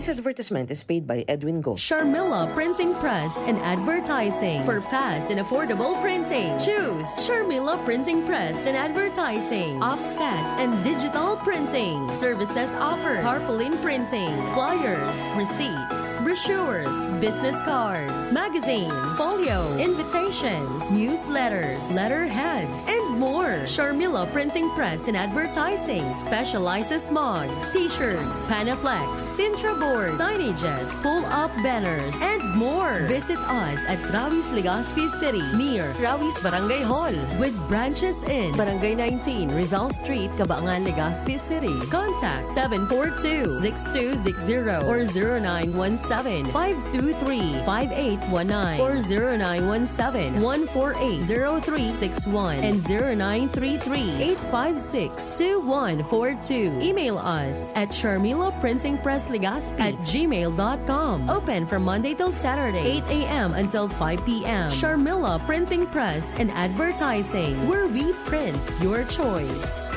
This advertisement is paid by Edwin Go. Sharmila Printing Press and Advertising. For fast and affordable printing, choose Sharmila Printing Press and Advertising. Offset and digital printing. Services offered: tarpaulin printing, flyers, receipts, brochures, business cards, magazines, folio, invitations, newsletters, letterheads, and more. Sharmila Printing Press and Advertising specializes mugs, t-shirts, Panaflex, Sintra board, signages, pull-up banners, and more. Visit us at Rawis, Legazpi City, near Rawis Barangay Hall, with branches in Barangay nineteen, Rizal Street, Cabangan, Legazpi City. Contact seven four two, six two six zero or zero nine one seven, five two three, five eight one nine or zero nine one seven, one four eight, zero three six one and zero nine three three, eight five six, two one four two. Email us at Sharmila Printing Press Legazpi at gmail dot com. Open from Monday till Saturday, eight a.m. until five p.m. Sharmila Printing Press and Advertising, where we print your choice.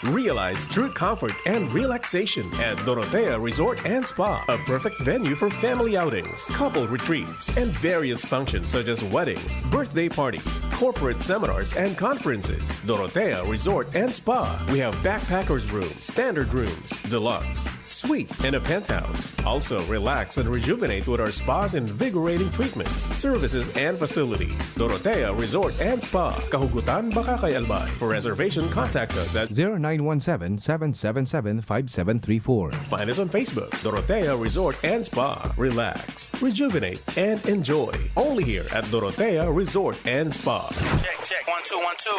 Realize true comfort and relaxation at Dorotea Resort and Spa, a perfect venue for family outings, couple retreats, and various functions such as weddings, birthday parties, corporate seminars, and conferences. Dorotea Resort and Spa. We have backpackers room, standard rooms, deluxe, suite, and a penthouse. Also, relax and rejuvenate with our spa's invigorating treatments, services, and facilities. Dorotea Resort and Spa, Kahugutan, Bacacay, Albay. For reservation, contact us at zero nine one seven, seven seven seven, five seven three four. Find us on Facebook, Dorotea Resort and Spa. Relax, rejuvenate, and enjoy. Only here at Dorotea Resort and Spa. Check, check. One, two, one, two.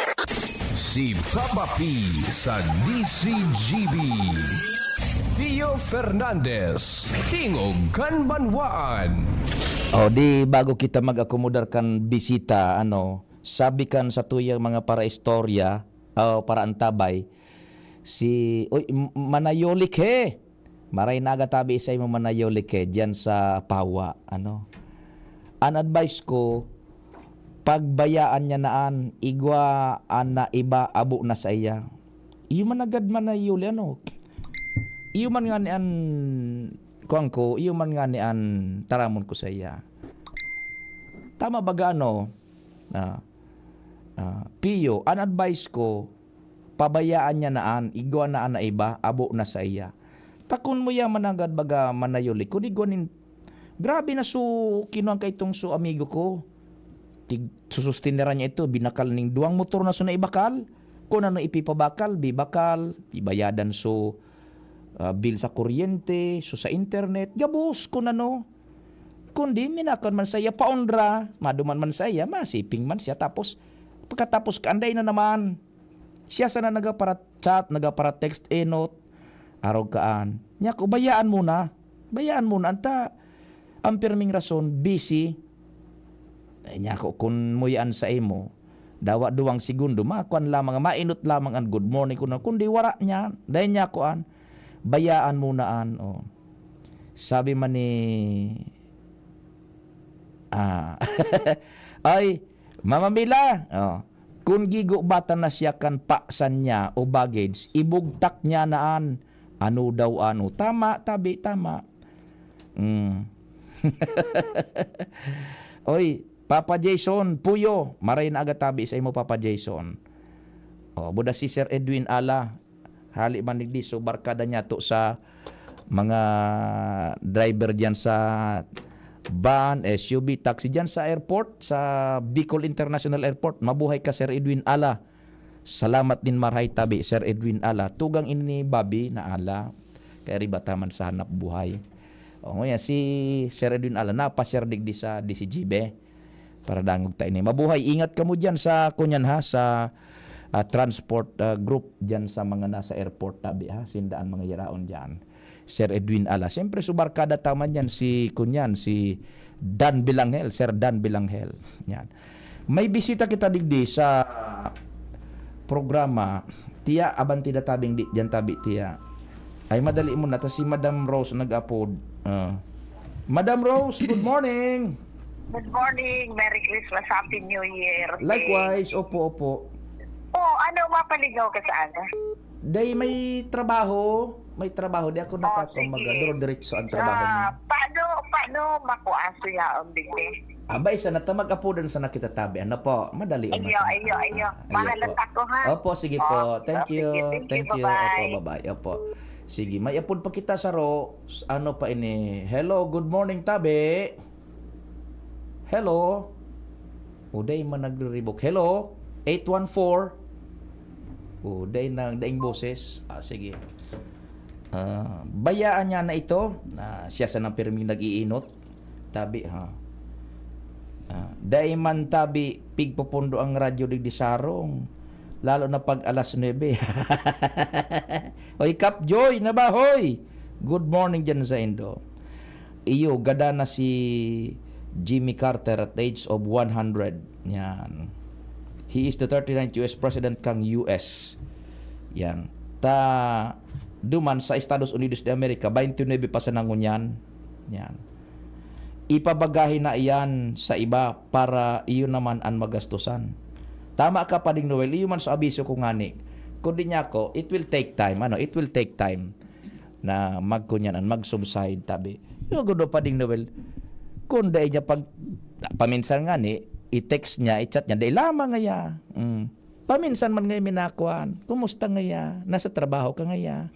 Si Papa P sa D C G B. Pio Fernandez, Tingog kan Banwaan. O di, bago kita mag-akomodar kan bisita, ano, sabi kan satuyang mga paraistorya o paraantabay, si, uy, m- manayolik he! Maray nagatabi sa imo manayolik he, diyan sa Pawa, ano. An advice ko, pagbayaan niya na an igwa an naiba abo na saiya. Iyo man nagad manayoli, ano. Iyo man ngani an, kuwan ko, iyo man ngani an taramon ko saiya. Tama baga, ano, ah, ah, Pio, an advice ko, pabayaan niya na an, igwa na an naiba, abo na saiya. Ta kun mo yaman nanggad baga manayoli, kun igwa nin, grabe na so, kinuan ka itong so amigo ko. Tig, susustineran niya ito, binakal ning duwang motor na so naibakal. Kun ano ipipabakal, bibakal, ibayadan so, ah, bill sa kuryente, so sa internet, gabos kun ano. Kundi minakon man saiya paonra, maduman man saiya, masiping man siya. Tapos, pagkatapos kaanday na naman, siya sana nagapara-chat, nagapara-text, enot, arog kaan. Niya ko, bayaan mo na. Bayaan mo na. Anta, ang pirming rason, busy. Ay, niya ko, kun muyaan sa imo, dawa duwang segundo, makuan lamang, mainot lamang an good morning ko na. Kundi wara niya, dahil niya kuan, bayaan mo na an, oh. Sabi man ni, ah, ay, Mama Mila, oh, kun gigubatan na siya kan paksan niya o baggage, ibugtak niya na an, ano daw ano. Tama, tabi, tama. Mm. Oy, Papa Jason, Puyo, maray na aga tabi sa imo, Papa Jason. Oh, buda si Sir Edwin Ala, hali man digdi, so barkada niya to sa mga driver diyan sa van, S U V, taxi diyan sa airport, sa Bicol International Airport. Mabuhay ka, Sir Edwin Ala. Salamat din, marhay tabi, Sir Edwin Ala. Tugang ini ni Bobby na Ala. Kaya riba taman sa hanap buhay. O, ngayon, si Sir Edwin Ala, napasyar digdi sa D C G B. Para dangog ta ini. Mabuhay, ingat kamo diyan sa, kunyan ha, sa, ah, transport, ah, group diyan sa mga nasa airport tabi ha, sindaan mga yaraon diyan. Sir Edwin Ala. Siyempre, subarkada taman yan si, kunyan, si Dan Bilanghel, Sir Dan Bilanghel. Yan. May bisita kita digdi sa programa. Tiya, abanti na tabing di, diyan tabi, tiya. Ay, madali mo na. Ta si Madam Rose nag-apod. Ah. Madam Rose, good morning! Good morning. Merry Christmas. Happy New Year. Likewise, opo, opo. Oh, ano, mapaligaw ka saan? Day may trabaho. May trabaho, di ako Oh, nakakong sige. Magduro-diretso ang trabaho Ah, niya. Paano, paano makuha siya, Ombite? Abay, sana ta mag-apudan sana kita tabi. Ano po? Madali ang Iyo, masasabi. Iyo, iyo. Ah, iyo Mahalat po. Ako, ha? Opo, sige Oh, po. Thank oh, you. Sige, thank you. Thank you. Bye-bye. Opo, bye-bye. Opo. Sige, may apod pa kita sa ro. S-, ano pa ini? Hello, good morning, tabi. Hello? O, day man nagriribok. Hello? Eight one four? O, day na, daing boses. Ah, sige. Ah, bayaan niya na ito. Na siya sa nang pirming nag-iinot. Tabi, ha? Ah, dai man tabi pigpupundo ang radyo digdi sarong. Lalo na pag alas nuebe. Oy, Kap Joy, nabahoy! Good morning dyan sa Indo. Iyo, gada na si Jimmy Carter at the age of one hundred. Yan. He is the thirty-ninth U S President kang U S. Yan. Ta, duman sa Estados Unidos de America, twenty-nine pa sana ngunyan. Yan. Ipabagahe na iyan sa iba para iyo naman an magastusan. Tama ka, Pading Noel, iyo man sa abiso ko ngani. Kundi niya ako, it will take time. Ano, it will take time. Na magkunyan an mag-subside, tabi. Yung gudo pa ding Noel, kung dai niya pag, paminsan nga ni, i-text niya, i-chat niya, dai lamang ngaya. Mm. Paminsan man ngayon minakuan, kumusta ngaya? Nasa trabaho ka ngaya?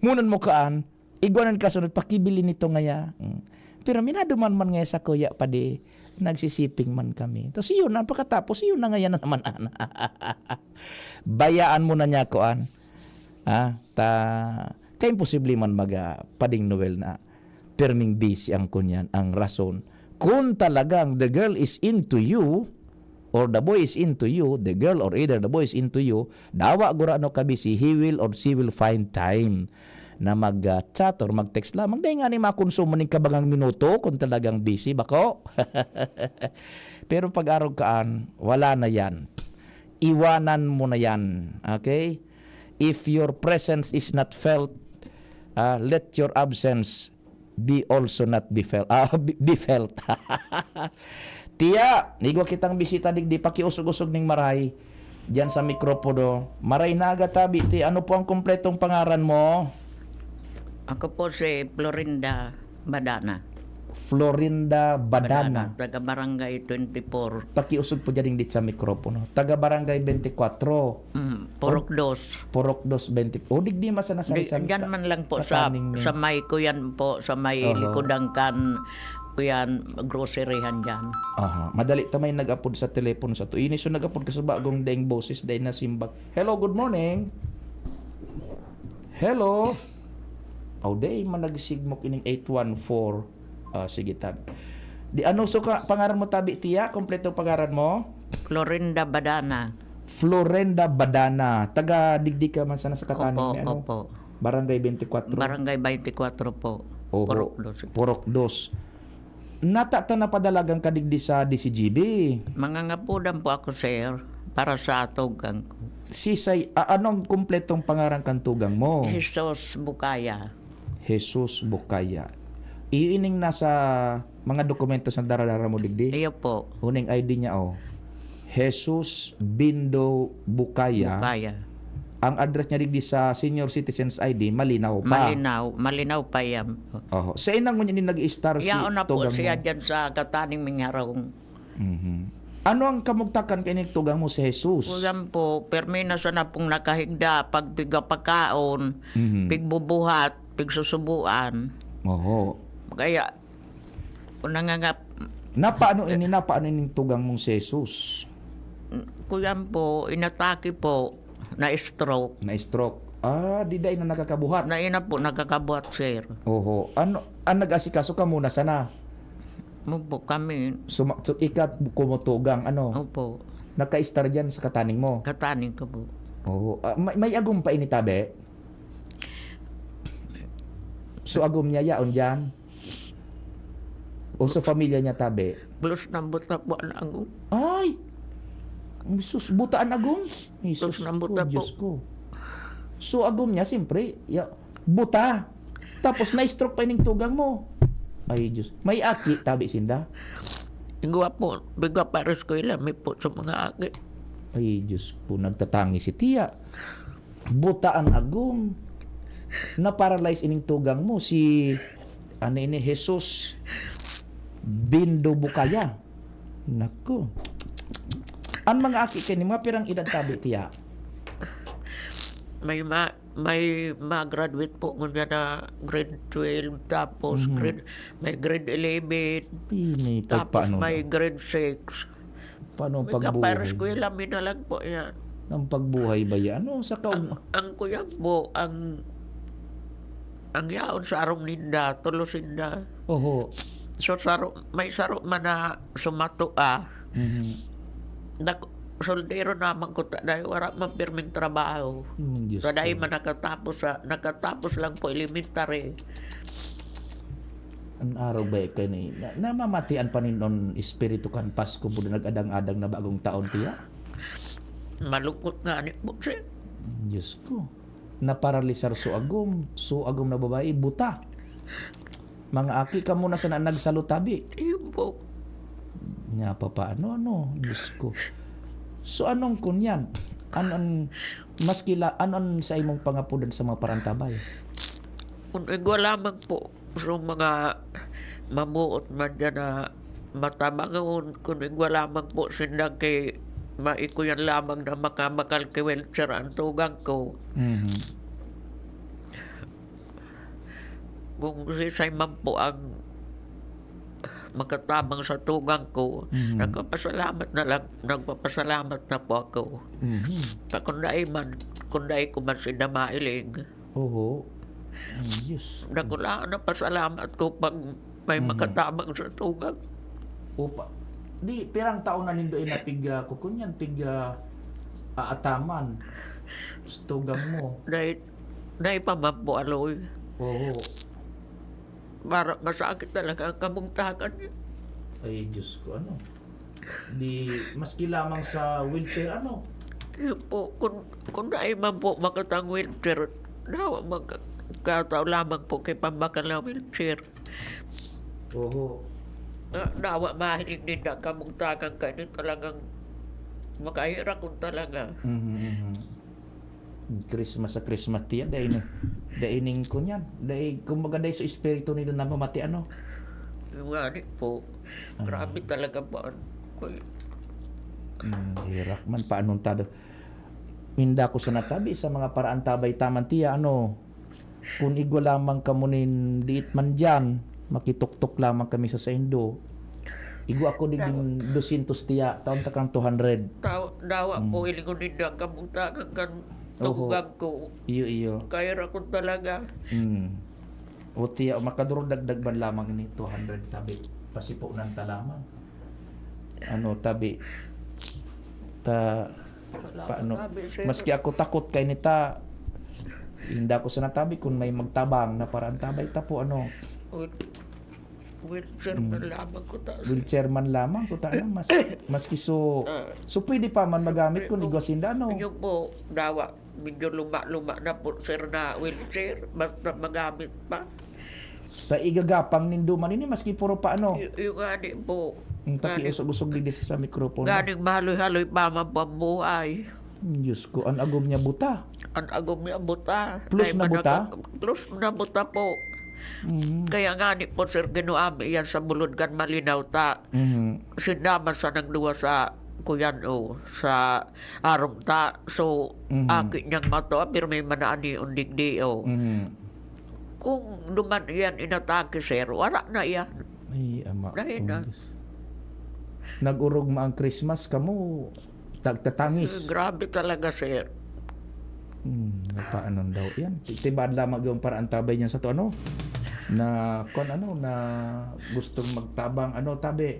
Munan mo kaan, igwanan kasunod, pakibili nito ngaya. Mm. Pero minaduman man ngaya sa kuya pa di, nagsisiping man kami. Tapos yun na, pagkatapos yun na ngaya na naman, ana. Bayaan mo na niya, kuan. Ah, ta, kaya imposible man maga, Pading Noel na perming busy ang kunyan, ang rason. Kung talagang the girl is into you, or the boy is into you, the girl or either the boy is into you, dawa gurano ka busy, he will or she will find time na mag-chat or mag-text lamang. Dahil nga ni makonsumo ning kabangang minuto kung talagang busy, bako. Pero pag arog kaan, wala na yan. Iwanan mo na yan. Okay? If your presence is not felt, ah, let your absence be also not be felt. Ah, be, be felt. Tiya, igwa kitang bisita digdi, pakiusog-usog ning maray diyan sa mikropono. Maray na aga tabi, ti, ano po ang kumpletong pangaran mo? Ako po si Florinda Badana. Florinda Badana. Badana, taga Barangay twenty-four. Pakiusog po dyan dit sa mikropono. Taga Barangay twenty-four. Mm, Purok Oh, Dos. Purok Dos, twenty. Oh, digdi masana sa Di, isang dyan ka-, man lang po sa, kataning ni sa may kuyan po, sa may Oho. Likodan kan kuyan, groceryhan dyan. Aha. Madali ta may nag-apod sa telepono sa to. Ini so nag-apod ka sa bagong daing boses, daing nasimbag. Hello, good morning. Hello. Aw, day man nagsigmok ining eight one four. Ah, sige, tabi. Di, ano so ka, pangaran mo, tabi, tiya? Kompleto pangaran mo? Florinda Badana. Florinda Badana. Taga digdi ka man sana sa Kataning Opo, ni ano? Opo. Barangay twenty-four? Barangay twenty-four po. Oho. Purok Dos. Purok Dos. Nata ta napadalagan ka digdi sa D C G B. Mangangapodan po ako, sir, para sa tugang ko. Sisay, a-, anong kumpletong pangaran kan tugang mo? Jesus Bukaya. Jesus Bukaya. Iyo ining nasa mga dokumento sa dara-dara mo digdi? Iyo po. Uning I D niya, oh. Jesus Bindo Bukaya. Bukaya. Ang address niya digdi sa Senior Citizens I D, malinaw pa. Malinaw, malinaw pa yan. Oho. Sa inang ngunyan ni nag-i-star si Yaon na po tugang siya mo? Dyan sa Kataning Mingharong. Mhm. Ano ang kamugtakan kay ni tugang mo si Jesus? Kuyan po, permi na sana pong nakahigda, pag pigapakaon, Mhm. pigbubuhat, pigsusubuan. Oho. Kaya, kung nangangap- Napaano ini, napaano ining tugang mong si Jesus? Kuyan po, inatake po, na-stroke. Na-stroke. Ah, di dai na nakakabuhat. Na ina po, nakakabuhat, sir. Oho. Ano, ang nag-asikaso ka muna sana? Opo, kami. Suma-, so, ika kumutugang, ano? Opo. Naka-star dyan sa Kataning mo? Kataning ko po. Oo. Ah, may, may agom pa ini, tabi? So, agom niya yaon dyan? O sa pamilya niya, tabi? Plus nang buta po ang agom. Ay! Sus, buta ang agom? Ay, Plus sus nang ko, buta po. Diyos ko. So, agom niya, siyempre, ya-, buta. Tapos, na-stroke pa ining tugang mo. Ay, Diyos. May aki, tabi sinda? Igwa po, bigwa pa rin ko ilan, may po sa mga aki. Ay, Diyos ko, nagtatangi si tiya. Buta ang agom. Na-paralyze ining tugang mo, si, ano ini, Jesus Bindo Bukaya. Naku. An mga aki kaini, mga pirang edad tabi, tiya? May ma may ma-graduate po ngunyan na grade twelve, tapos Mhm. grade may grade eleven, Ini, tapos pagpaano may na? grade six. Paano ang May pagbuhay? kapareskwela mi na lang po yan. Ang pagbuhay ba yan? Ano, sa kaun- Ang, ang kuya po, ang, ang yaon sa arong ninda, tulo sinda. Oho. So, saro, may saro man na sumato, ah. Mhm. Dak-, soldero naman ko ta-, dahil wala man pirming trabaho. Mm, Diyos So, dahil ko. man nakatapos sa, nakatapos lang po elementary. An araw ba kani, na, namamatian pa nin on espiritu kan Pasko, buda nag-adang-adang na bagong taon, tiya? Malungkot nga ni po, sir. Diyos ko. Naparalisar so agom, so agom na babae, buta. Mga aki, kamo na sana nagsalutabi. Iyo po. Nga pa paano, ano? Diyos ko. So, anong kunyan? An-, an-, mas kila-, ano an sa imong pangapudan sa mga parantabay? Kung igwa lamang po, so mga mamuot man dyan na matabangon, kung igwa lamang po sinda kay maikuyan lamang na makabakal kay wheelchair ang tugang ko. Mhm. Kung sisay man po ang makatabang sa tugang ko, Mhm. nagpapasalamat na lang, nagpapasalamat na po ako. Mhm. Ta kung dai man, kung dai ko man sinda mailing. Oho. Ay, Diyos. Dakula na pasalamat ko pag may Mhm. makatabang sa tugang. Opa. Di, pirang taon na nindo inapig, ah, kukunyan, pig, ah, aataman sa tugang mo? Dai, dai pa man po, Aloy. Oho. Para masakit talaga ang kabugtakan niya. Ay, Diyos ko, ano? Di, maski lamang sa wheelchair, ano? Yun po, kung, kung dai man po makatang wheelchair, dawa magkatao lamang po kay pambakal na wheelchair. Oho. Na, dawa mahiling din na kabugtakan kaini talagang makahirakon talaga. Mhm, mhm. Christmas sa Christmas tiya, dai na, dai ning kunyan. Dai, kumbaga, dai sa espiritu nila na mamati, ano? Yung nga ni po, Ah. grabe talaga po. Kuy- Hmm, hirak man, paano tado? Minda ko sa natabi sa mga paraan tabay taman tiya, ano? Kun igwa lamang kamo nin diit man diyan, makituktok lamang kami sa saindo. Igwa ako din Dawa. Dosyentos tiya, taon ta kang two hundred. Taw-, dawa Hmm. po, hilingon ninda ang kabugtakan kan Oho. tugang ko. Iyo, iyo. Kaya ra ko talaga. Hmm. O tiya, o makaduro dagdag man lamang ni two hundred tabi. Pasiponan ta lamang. Ano, tabi. Ta, Wala paano? Tabi, sir. Maski ako takot kay nita, hindi ako sa natabi kung may magtabang na paraan tabay ta po, ano. Wait. Wheelchair Mm. man lamang ko ta, sir. Wheelchair man lamang ko ta, ano, mas, maski so, Ah. so pwede pa man magamit kung Siyempre, igwa sinda, no? Yun po, dawa, medyo luma-luma na po, sir, na wheelchair. Basta magamit pa. Sa igagapang nindo man ini, maski puro pa, ano? Y-, yung nga di po. Ang Nga di. pakiusog-usog digdi sa, sa mikropono. Ganing mahaloy-haloy pa man po ang buhay. Diyos ko, an agom niya buta. An agom niya buta. Plus Ay, na buta? manaka-, plus na buta po. Mhm. Kaya nga ni po, sir, ginuami yan sa bulod kan malinaw ta. Mhm. Sindaman sa nagduwa sa kuyan o sa arong ta. So, Mhm. aki niyang mato, pero may manaani undig di o. Mhm. Kung duman yan inatake, sir, wala na yan. Ay, ama Dahil kong na. Diyos. Nag-urog ma ang Christmas, kamo, tagtatangis. Eh, grabe talaga, sir. Hmm, napaanon daw yan. Ti-, tibad lamang yung paraan tabay niya sa to, ano? Na, kung ano, na gustong magtabang, ano, tabi,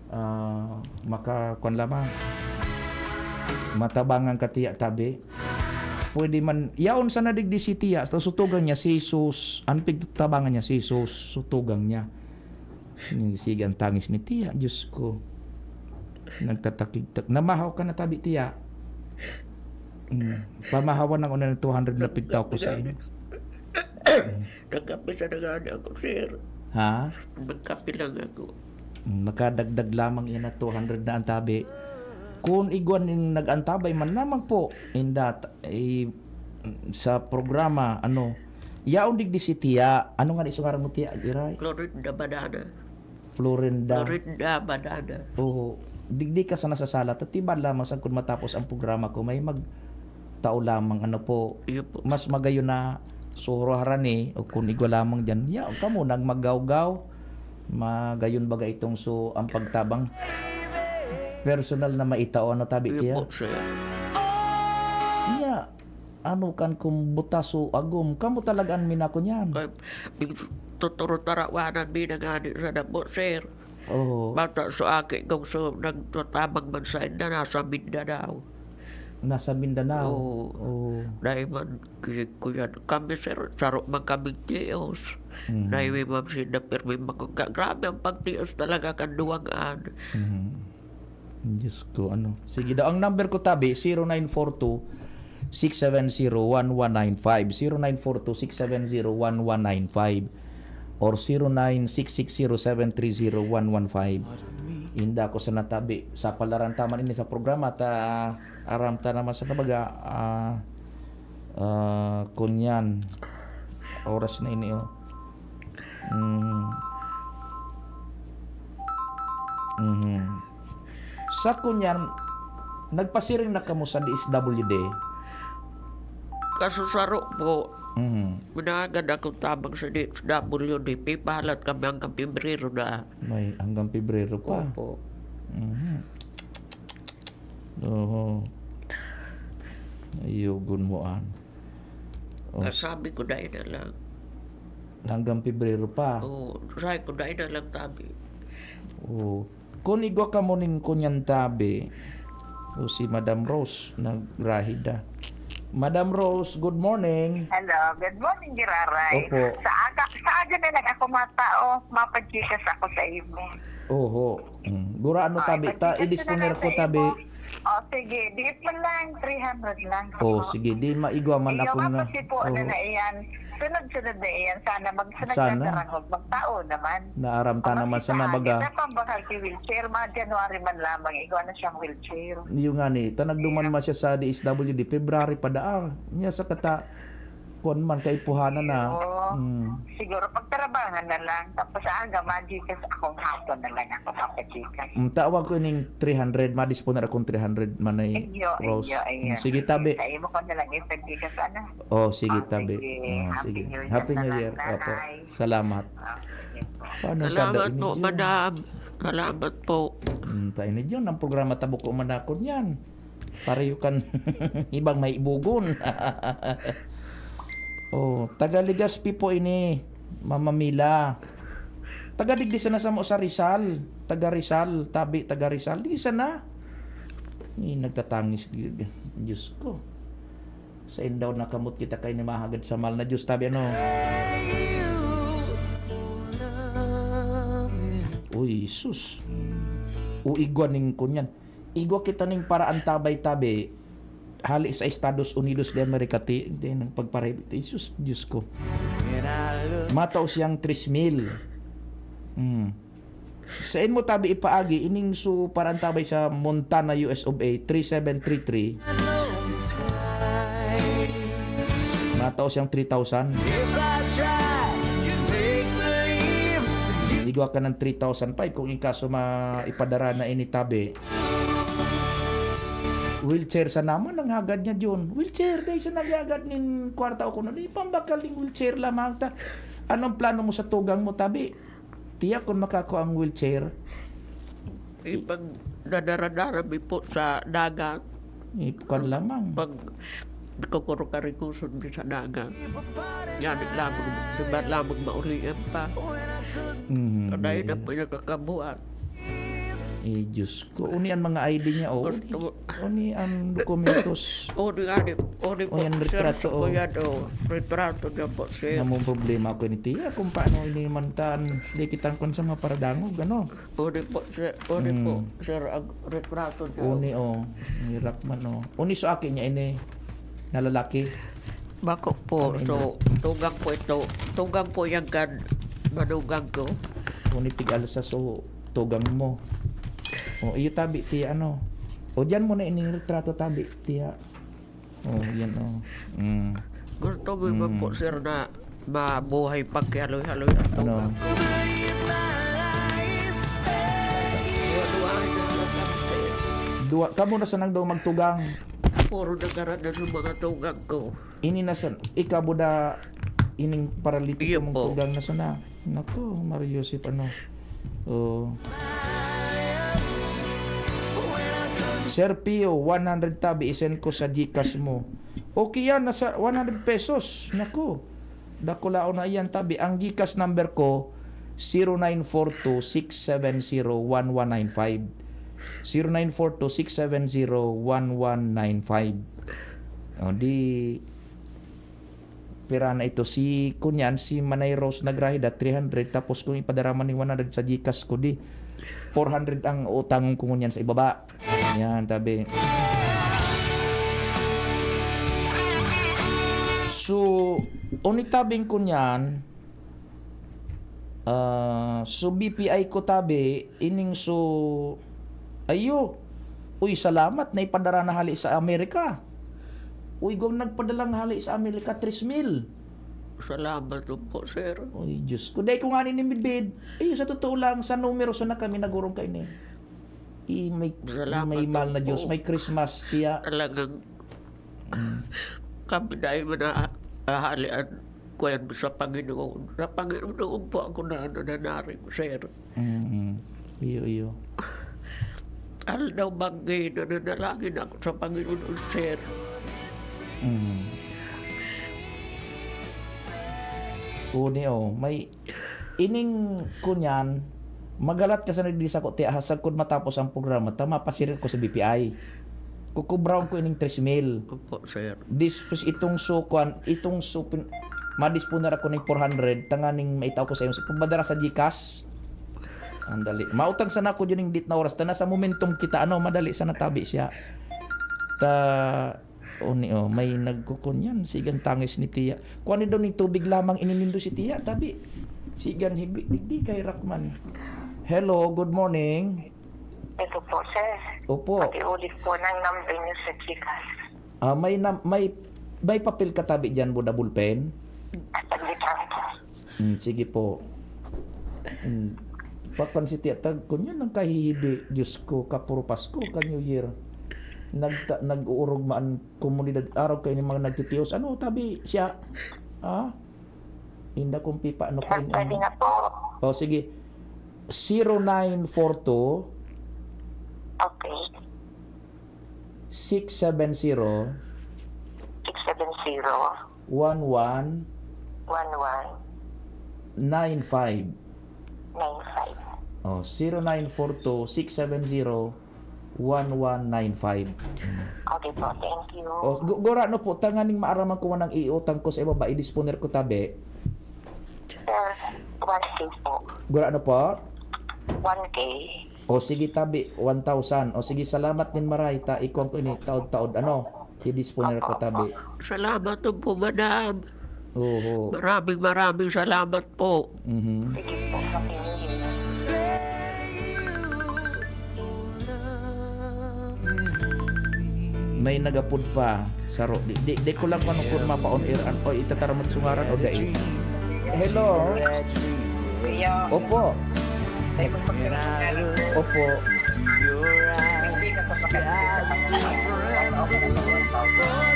ah, maka, kwan lamang. Matabangan ka tiya, tabi. Pwede man, yaon sana digdi si tiya, sa sutugang niya, si Jesus, ang pigtabangan niya, si Jesus, sutugang niya. Sige, ang tangis ni tiya, Diyos ko. Nagtatakig-tak-, namahaw ka na tabi, tiya. Mm. Pamahawan ng una ng two hundred na pigtaw ko sa inyo. Nagkape sana nga ako, sir. Ha? Nagkape lang ako. Mm, makadagdag lamang yan na two hundred na antabi. Kung igwan nin nag-antabay man lamang po, in that, eh, sa programa, ano, Yaon digdi si Tiya. Ano nga ni ngaran mo, Tiya? Iray? Florinda Badana. Florinda. Florinda Badana. Oo. Digdi ka sana sa sala. Tatibad lamang sagkod matapos ang programa ko. May magtao lamang, ano po. Iyo po. Mas magayon na suro harani o kung igwa lamang dyan. Ya, kamo nang maggawgaw. Magayon baga itong so ang pagtabang personal na maitao, ano, tabi Iyo Tiya? Po, sir. Iya, ano kan kung butas o agom? Kamo talaga an minako niyan. Kay, tuturo tarawanan mi na ngani sana po, sir. Oo. Bata so aki kong so nagtatabang man sainda, nasa Mindanao. Nasa Mindanao? Oo. Oo. Dahil man, ki-, kuya, kami, sir, saro man kaming tios. Mhm. Dahil may ma'am sinda, pirmi magkaka-, grabe ang pagtios talaga kan duwang an. Mhm. Diyos ko, ano. Sige daw, ang number ko, tabi, zero nine four two, six seven zero, one one nine five, zero nine four two, six seven zero, one one nine five, or zero nine six six zero seven three zero one one five. Inda ko sa natabi, sa palaran taman ini sa programa, ta aram ta naman sa nabaga, ah, ah, kunyan, oras na ini, oh. Mm. Mhm. Sa kunyan, nagpasiring na kamo sa D S W D? Kasusaro po. Mhm. Minagad ako tabang sa D S W D. Pipahalat kami hanggang Pebrero na. May hanggang Pebrero pa? Opo. Mhm. Oho. Ayugon mo, an. O, s- Sabi ko, "Dai na lang." Hanggang Pebrero pa? Oo, sabi ko, "Dai na lang, tabi." Oo. Kun igwa ka mo nin kunyan tabi, o si Madam Rose, nagrahid na. Madam Rose, good morning. Hello, good morning, Giraray. Opo. Sa aga, sa aga na lang ako matao, mapachikas ako sa imo. Oho. Mm. Gura ano, tabi, ta, idisponer ko, tabi. O, sige, di pa lang, three hundred lang. O, sige, di maigwa man ako na. Iyo, kapag po, ano na iyan, sunod-sunod na iyan. Sana mag-, sana. Nagtatarangog, magtao naman. Naaram ta naman sa nabaga. Napambakal ki wheelchair, mga January man lamang, igwa na siyang wheelchair. Iyo nga ni, ta nagduman man siya sa D S W D, February pa daa. Niya sa kata, kuwan man, kaipuhanan na. Oo. Mm. Siguro pagtarabangan na lang. Tapos sa aga, magikas akong hapon na lang ako papachikas. Mm, tawag ko ining three hundred, madisponer akong three hundred man ay Rose. Iyo, iyo. Mm, sige, tabi. Sa imo ko na lang ipachikas, ano? Oh, sige, tabi. Sige. Oh, sige. Happy New Year. Happy New Year. Opo. Salamat. Ah, sige po. Paano kada Salamat po, ini dyan? Madam. Salamat po. Mm, tayo na dyan. Ang programa Tabok o Manakod yan. Pareho kan ibang may ibugon. Oh, taga Legazpi po ini, Mama Mila. Taga digdi sana samo sa Rizal. Taga Rizal, tabi, taga Rizal. Di sana. Ni nagtatangis, Diyos ko. Sa indaw na kamot kita kay ni mahagad sa mahal na Diyos, tabi, ano? Uy, sus. O igwa ning kunyan. Igwa kita ning paraan tabay-tabi. Hali sa Estados Unidos de America, ti, di, nang pagparahibit. Jesus, Diyos ko. Matao siyang tres mil. Hmm. Sain mo tabi ipaagi, ining su paraan tabay sa Montana, U S of A, three seven three three. Matao siyang three thousand. Igwa ka ng three thousand five kung ikaso ma-, ipadara na ini tabi. Wheelchair sa naman ang hagad niya, John. Wheelchair, dahil siya naghagad nin kwarta o kuno. Di pambakal ning wheelchair lamang ta. Anong plano mo sa tugang mo, tabi? Tiya, kung makakua ang wheelchair. Ipagdadara-dara mi po sa dagat. Ipkwan lamang. Pag kukurukarikusod mi sa dagat. Yan lamang, di ba lamang maulian pa? Mhm, Kadayon na yeah. po yung kakabuan. Eh, Diyos ko. Uni ang mga I D niya, oh. Gusto mo. Uni ang dokumentos. Uni nga ni, uni po, Uni ang sir, retrato, sa oh. kuya, oh. Retrato niya po, sir. Namong problema ko ni Tiya kung paano ini man tan, di kitang kun sa mga paradangog, ano? Uni po, sir. Uni po, Hmm. sir, ang retrato niya. Uni, oh. Hirap man, oh. Uni so aki niya ini, na lalaki. Bako po, Ano so, ini? tugang po ito. Tugang po yan kan manugang ko. Uni tig-alsa so tugang mo. Oh, iyo tabi, Tiya, ano? O, diyan mo na ining retrato tabi, Tiya. Oh, yan, oh. Mm. Gusto mo man Mm. po, sir, na Mabuhay pagkihaloy-haloy ang Ano? tugang. Duwa-duwahin na lang kami, sir. Duwa, kamo na sanang daw magtugang. Puro nagaranan ang mga tugang ko. Ini na san-, ikaw buda ining paralitiko Iyo mong po. tugang na sana. Nako, Mario Joseph, ano? Oh. Sir Pio, one hundred tabi, isend ko sa GCash mo. Okay yan, nasa one hundred pesos. Nako. Dakulaon na iyan, tabi. Ang GCash number ko, zero nine four two six seven zero one one nine five. Zero nine four two six seven zero one one nine five. O, di, pira na ito? Si, kunyan, si Manay Rose Nagrahida, three hundred. Tapos kung ipadara man yung one hundred sa GCash ko, di, four hundred ang utang ko ngunyan sa ibaba. Yan, tabi. So, unitabing ko niyan, ah, so B P I ko tabi, ining so, ayo. Uy, salamat na ipadara na hali sa Amerika. Uy, gawang nagpadala nga hali sa Amerika, tres mil. Salamat po, sir. Uy, Diyos ko. Dahil ko nga ninimibid. Iyo, sa totoo lang, sa numero, sa na kami nagurong kaini. I, may, Salamat may mahal na po. Diyos, may Christmas, tiya. Talagang Mm. kami na yung mga ahalian ko yan sa Panginoon. Sa Panginoon po ako na nananarig, sir. Mm. Iyo, iyo. Aldaw banggi, nananalangin ako sa Panginoon, sir. Mm. Uni, oh, may Ining kunyan, magalat ka sa nagdi sako, ti, ah, sagkod matapos ang programa, ta mapasiring ko sa B P I. Kukubraon ko ining tres mil. Opo, sir. Dispos itong so, kwan, itong so, pin-, madisponer ako ning four hundred, tanganing maitao ko sa iyo. Padara sa GCash. Ang dali. Mautang sana ako dyan yung dit na oras. Ta nasa momentum kita, ano, madali sana tabi siya. Ta, O ni, oh, may nagkukunyan. Sigan tangis ni Tiya. Kuha ni daw ning tubig lamang ininindo si Tiya, tabi. Sigan hibi, digdi kay Rakman. Hello, good morning. Ito po, sir. Opo. Pakiulit po ng number niyo sa GCash. Ah, may nam-, may, may papel ka tabi dyan, Buda Ballpen? At saglit lang po. Hmm, sige po. Hmm. Pakpan si Tiya, tag-, kunyan ang kahihibi. Diyos ko, kapuro Pasko, ka New Year. Nagta-, nag-uurog maan komunidad, araw kayo ng mga nagtitios. Ano, tabi siya? Ha? Inda kong pipa, ano pa rin Pwede ang na po. O, sige. Zero nine four two, Okay. six seven zero, Six seven zero, one one, one one, nine five. Nine five. O, zero nine four two, six seven zero, one one nine five. Okay po, thank you. O, gu-, gura no po, tanganing maaraman ko nang iutang ko sa ibaba, i-disponer ko tabi. Sir, one K po. Gura no po? One K. O, sige, tabi, one thousand. O, sige, salamat din, maray. Ta, ikuwan ko ini, taod-taod, ano, i-disponer ko, Opo, tabi. opo. Salamat po, madam. Oo. Maraming, maraming salamat po. Mhm. Sige po, Happy New Year. May nagapod pa, saro. Di, di, di ko lang kung anong forma pa on air, an-, o itataram at sungaran o dai. Hello? Kuya. Opo. Ay, magpapakilala. Opo. Hindi ka pa makakita.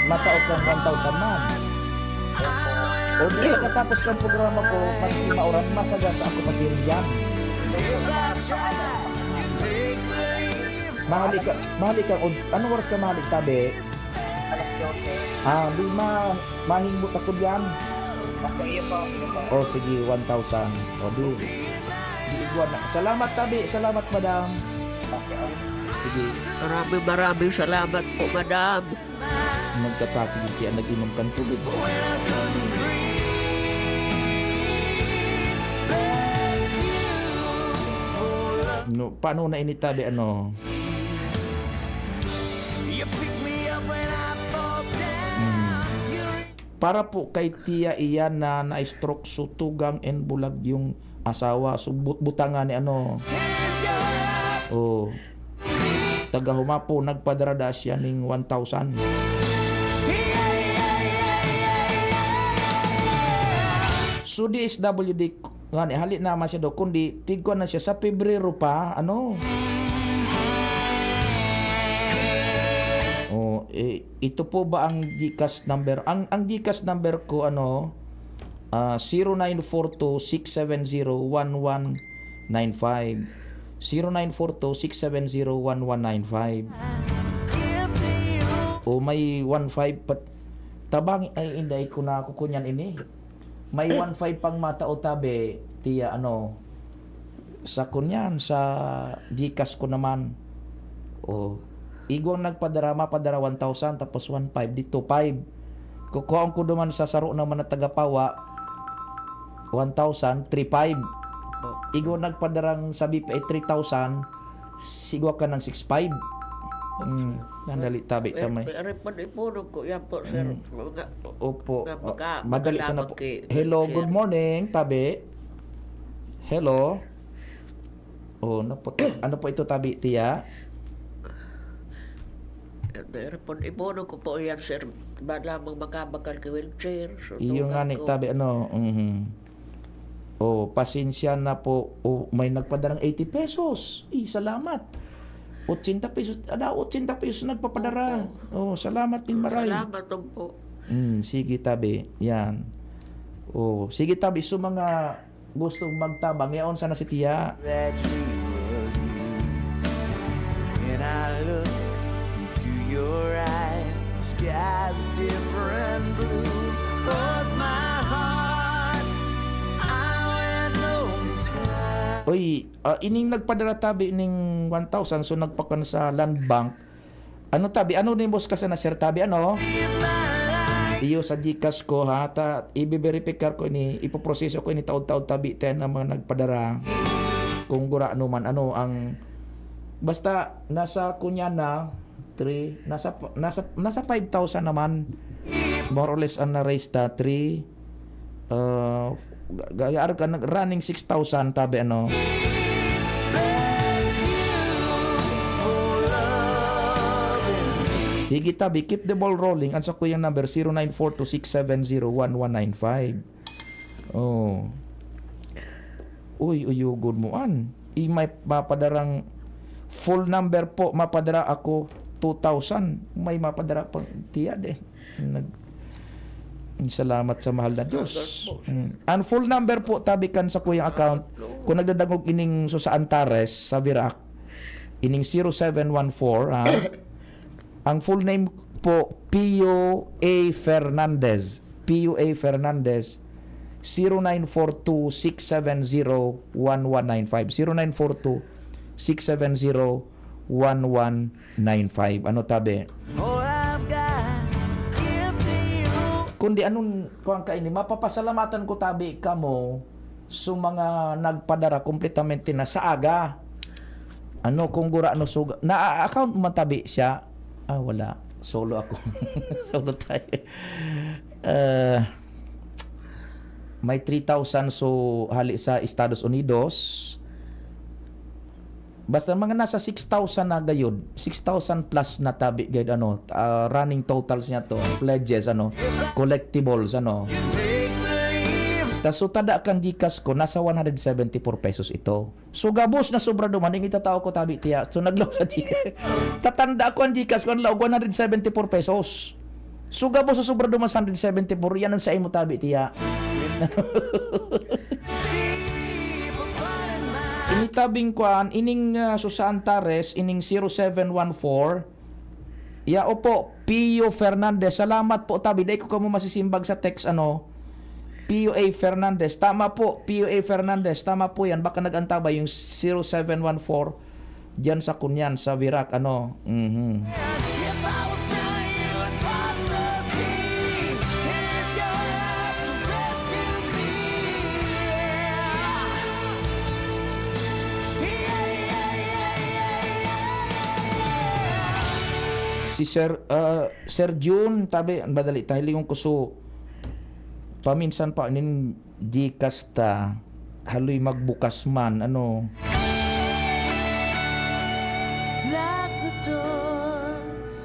Mataot lang one thousand man. O, di, pagkatapos ng programa ko, pag di mauran, masagasa ako pa siya diyan. Mahali ka, mahali ka, o, anong oras ka mahali, tabi? Alas dose. Ah, di ma-, mahingbot ako diyan. Sakto, iyo po, iyo po. O, sige, one thousand. O, di. Di, iguan na. Salamat, tabi. Salamat, madam. Okay, okay. Sige. Maraming, maraming salamat po, madam. Nagtatapig siya, nag-inom kang tubig. No, paano na initabi, ano? Hmm. Para po kay Tia Ian na na-stroke, so tugang and bulag yung asawa. So, bu-, butangan ni ano. Oh. Taga Humapo, nagpadarada siya ning one thousand. So, D S W D ngani, hali naman siya do, kundi pigkuan na siya sa Pebrero pa, ano? Oh, eh, ito po ba ang GCash number? Ang, ang GCash number ko, ano, ah, zero nine four two six seven zero one one nine five. Zero nine four two six seven zero one one nine five. O, may one five pa. Tabang, ay, inday ko na kukunyan ini. May one five pang matao tabi, tiya, ano, sa kunyan, sa GCash ko naman. O, igwang nagpadara, mapadara one thousand, tapos one five, di two five. Kukuhaon ko duman sa saro naman na taga Pawa, one thousand, three five. Igwang nagpadarang sa B P I, three thousand, sigwa ka ng six five. Hmm, nandali tabi ta may. Pero, pero, pero, ipuno ko yan po, sir. Mm. Mga, Opo. Nga, Ah, baka madali sana makalabag po. Kay Hello, Chair. Good morning, tabi. Hello. Oh, ano po, ano po ito, tabi, tiya? Pero po, ipuno ko po yan, sir. Ba lamang makabakal kay wheelchair. So, Iyo tugang nga ni, ko. Tabi, ano, mhm. Oh, pasensya na po. Oh, may nagpadarang eighty pesos. Eh, salamat. Ochenta pesos. Ada, ochenta pesos nagpapadara. Opo. Oh, salamat din, maray. Salamat po. Mm, sige, tabi. Yan. Oh, sige, tabi. So, mga gustong magtabang, yaon sana si tiya. That dream was you. When I look into your eyes, the sky's a different blue. 'Cause my heart, I went low this time. Oy, ah, ining nagpadara tabi ning one thousand, so nagpakuan sa Land Bank. Ano tabi? Ano ni boss ka sana, sir, tabi? Ano? Iyo sa GCash ko, ha? Ta, ibe-verify ko ini, ipoproseso ko ini taod-taod tabi, tayo na mga nagpadara. Kung gura ano man, ano ang, basta nasa kunya na, three, nasa, nasa, nasa five thousand naman. More or less, ang na-raise ta, three, ah, ga-, ga-, ga-, running six thousand, tabi, ano. Higit tabi, keep the ball rolling. Ang sakuyang number, zero nine four two six seven zero one one nine five. Oh. Uy, uyugon mo, an. I may mapadarang full number po, mapadara ako two thousand. May mapadara pang tiya de. Nag-, salamat sa mahal na Diyos. Salamat po. Mm. Ang full number po, tabi kan sa kuyang account, kung nagdadangog ining Susa Antares sa Virac, ining zero seven one four, ha? Ang full name po, Pio A Fernandez. Pio A Fernandez, zero nine four two six seven zero one one nine five. Zero nine four two six seven zero one one nine five. Ano, tabi? All I've got, give to you. Kundi anong, kuwan ka ini, mapapasalamatan ko, tabi, kamo sa mga nagpadara kompletamente na sa aga. Ano, kung gura, ano, suga, na-account mo, tabi, siya? Ah, wala. Solo ako. Solo tayo. Ah, may three thousand, so, hali sa Estados Unidos. Basta mga nasa six thousand na gayod, six thousand plus na tabi gayod, ano, ah, running totals niya to, pledges, ano, collectibles, ano. Tas so tada kan GCash ko, nasa one hundred seventy-four pesos ito. So gabos na sobra duman, ning itatao ko, tabi, tiya. So naglaw sa GCash. Tatanda ko ang GCash ko, ang laog, one hundred seventy-four pesos. So gabos na sobra duman sa hundred seventy-four, yan ang sa imo, tabi, tiya. Ini tabing kwan, ining, ah, Susa Antares, ining zero seven one four. Ya, opo, Pio Fernandez. Salamat po, tabi. Dai ko kamo masisimbag sa text, ano. Pio A Fernandez. Tama po, Pio A Fernandez. Tama po yan. Baka nag-antabay yung zero seven one four. Diyan sa Kunyan, sa Virac, ano. Mhm. If I was telling you hypocrisy, here's your love to rescue me. Yeah. Yeah, yeah, yeah, yeah, yeah, yeah. Si Sir, ah, Sir Jun, tabi, madali ta, hilingon ko so, paminsan pa, nin GCash ta, haloy magbukas man, ano. Lock the doors,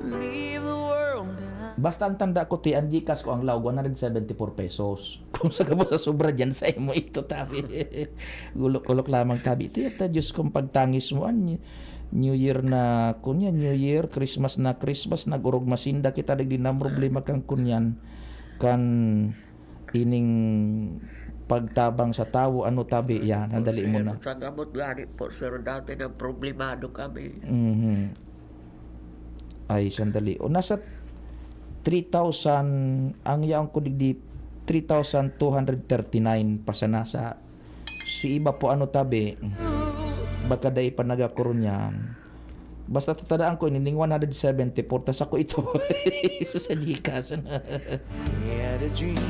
leave the world out. Basta ang tanda ko, ti, ang Gcash ko ang laog, one hundred seventy-four pesos. Kung sa gabos sa sobra dyan, sa imo ito, tabi. Gulok-gulok lamang, tabi. Ti, ta, Diyos kong pagtangis mo, an New Year na, kunya, New Year, Christmas na, Christmas, nag-orog masinda kita, digdi na problema kan kunyan, kan ining pagtabang sa tawo, ano, tabi, yan, ang dali mo na. Sa gamot gani po, sir, dati na problemado kami. Mhm. Ay, sandali. O, nasa three thousand, ang yaon ko digdi, three thousand two hundred thirty-nine pa sana sa, si iba po, ano, tabi, baka dai pa nagakuro niyan. Basta tatadaan ko, ining one hundred seventy-four, tas ako ito. Sa Gcash.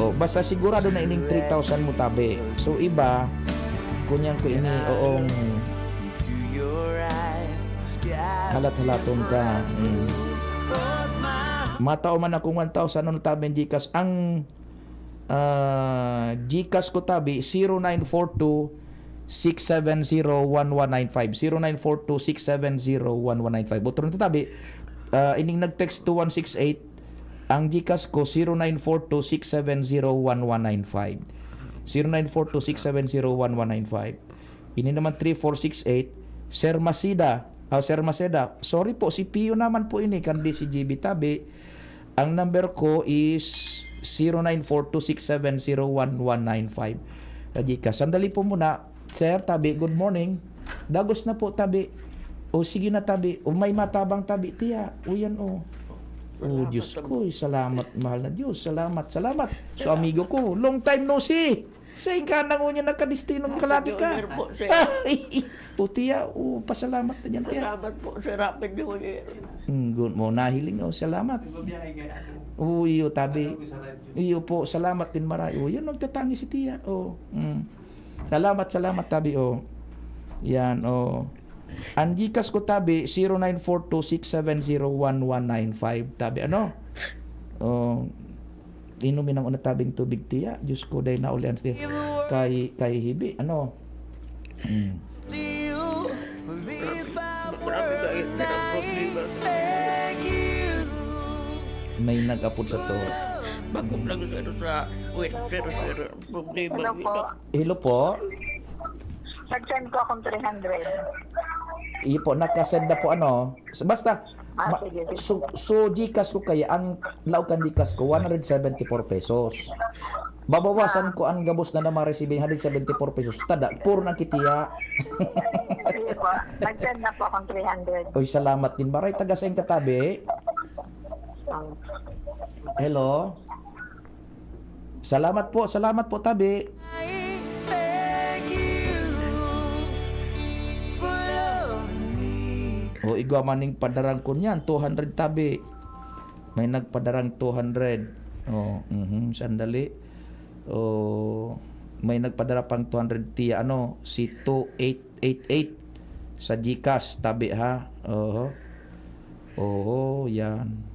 Oh, basta sigurado na ining three thousand mo, tabi. So, iba, kunyang ko ini, oong halat-halaton ka. Mm. Matao man akong one thousand, ano, tabi, Gcash. Ang, ah, Gcash ko, tabi, zero nine four two, six seven zero, one one nine five. Zero nine four two, six seven zero, one one nine five. Otro na, tabi, ah, ining nag-text two one six eight, ang Gcash ko, zero nine four two, six seven zero, one one nine five. Zero nine four two, six seven zero, one one nine five. Ini naman three four six eight, Sir Masida, ah, Sir Maseda, sorry po, si Pio naman po ini, kan D C G B, tabi. Ang number ko is zero nine four two six seven zero one one nine five. Sa Gcash. Sandali po muna. Sir, tabi, good morning. Dagos na po, tabi. O, sige na, tabi. O, may matabang, tabi, tiya. O, yan, o. O, Salamat, Diyos tabi. ko, eh, salamat, mahal na Diyos. Salamat, salamat. So, Salamat. amigo ko, long time no see. Sa ingkanang ngunyan nakadestinong Happy kalaki New ka. Year po, sir. O, tiya, o, pasalamat na dyan, tiya. Salamat po, sir. Happy New Year. Hmm, good mo, nahiling, o, salamat. O, iyo, tabi. Iyo po, salamat din, maray. O, yan, nagtatangis si tiya. O, mm. Salamat, salamat, tabi, o. Yan, o. Ang Gcash ko, tabi, zero nine four two six seven zero one one nine five, tabi, ano? O, inumin ang una tabing tubig, tiya. Diyos ko, dahil naulian, tiya. Kay, kay Hibi, ano? Mm. Marami kayo na ng problema. May nag-apod sa to. Bakit lang sa, ano, sa welfare, sir, ang problema. Hello po. Hello po. Nag-send po akong three hundred. Iyo po, nakasend na po, ano. Basta, Ah, ma-, sige, sige. so, so, Gcash ko kaya, ang laog kan Gcash ko, one hundred seventy-four pesos. Babawasan Ah. ko ang gabos na namaresibi, hundred seventy-four pesos. Tada, puro na kitiya. Sige po. Nag-send na po akong three hundred. Uy, salamat din, maray. Taga saan ka, tabi? Ah. Hello? Salamat po, salamat po, tabi. O, igwa man ning padarang ko niyan, two hundred, tabi. May nagpadarang two hundred. O, mhm, sandali. O, may nagpadara pang two hundred, tiya, ano, si two eight eight eight sa Gcash, tabi, ha? Oho. Oho, yan.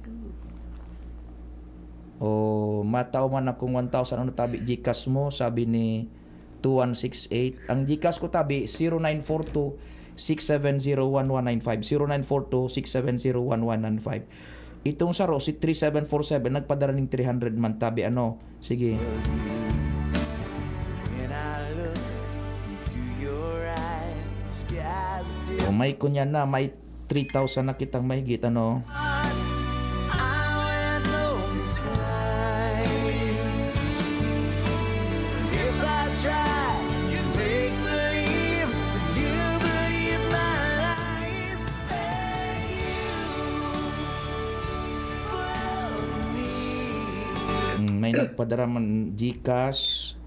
O, matao man akong one thousand, ano, tabi, Gcash mo, sabi ni two one six eight. Ang Gcash ko, tabi, zero nine four two six seven zero one one nine five. Zero nine four two six seven zero one one nine five. Itong saro, si three seven four seven, nagpadara ning three hundred man, tabi, ano. Sige. O, may kunya na, may three thousand na kitang mahigit, ano. Mm, may nagpadara man Gcash.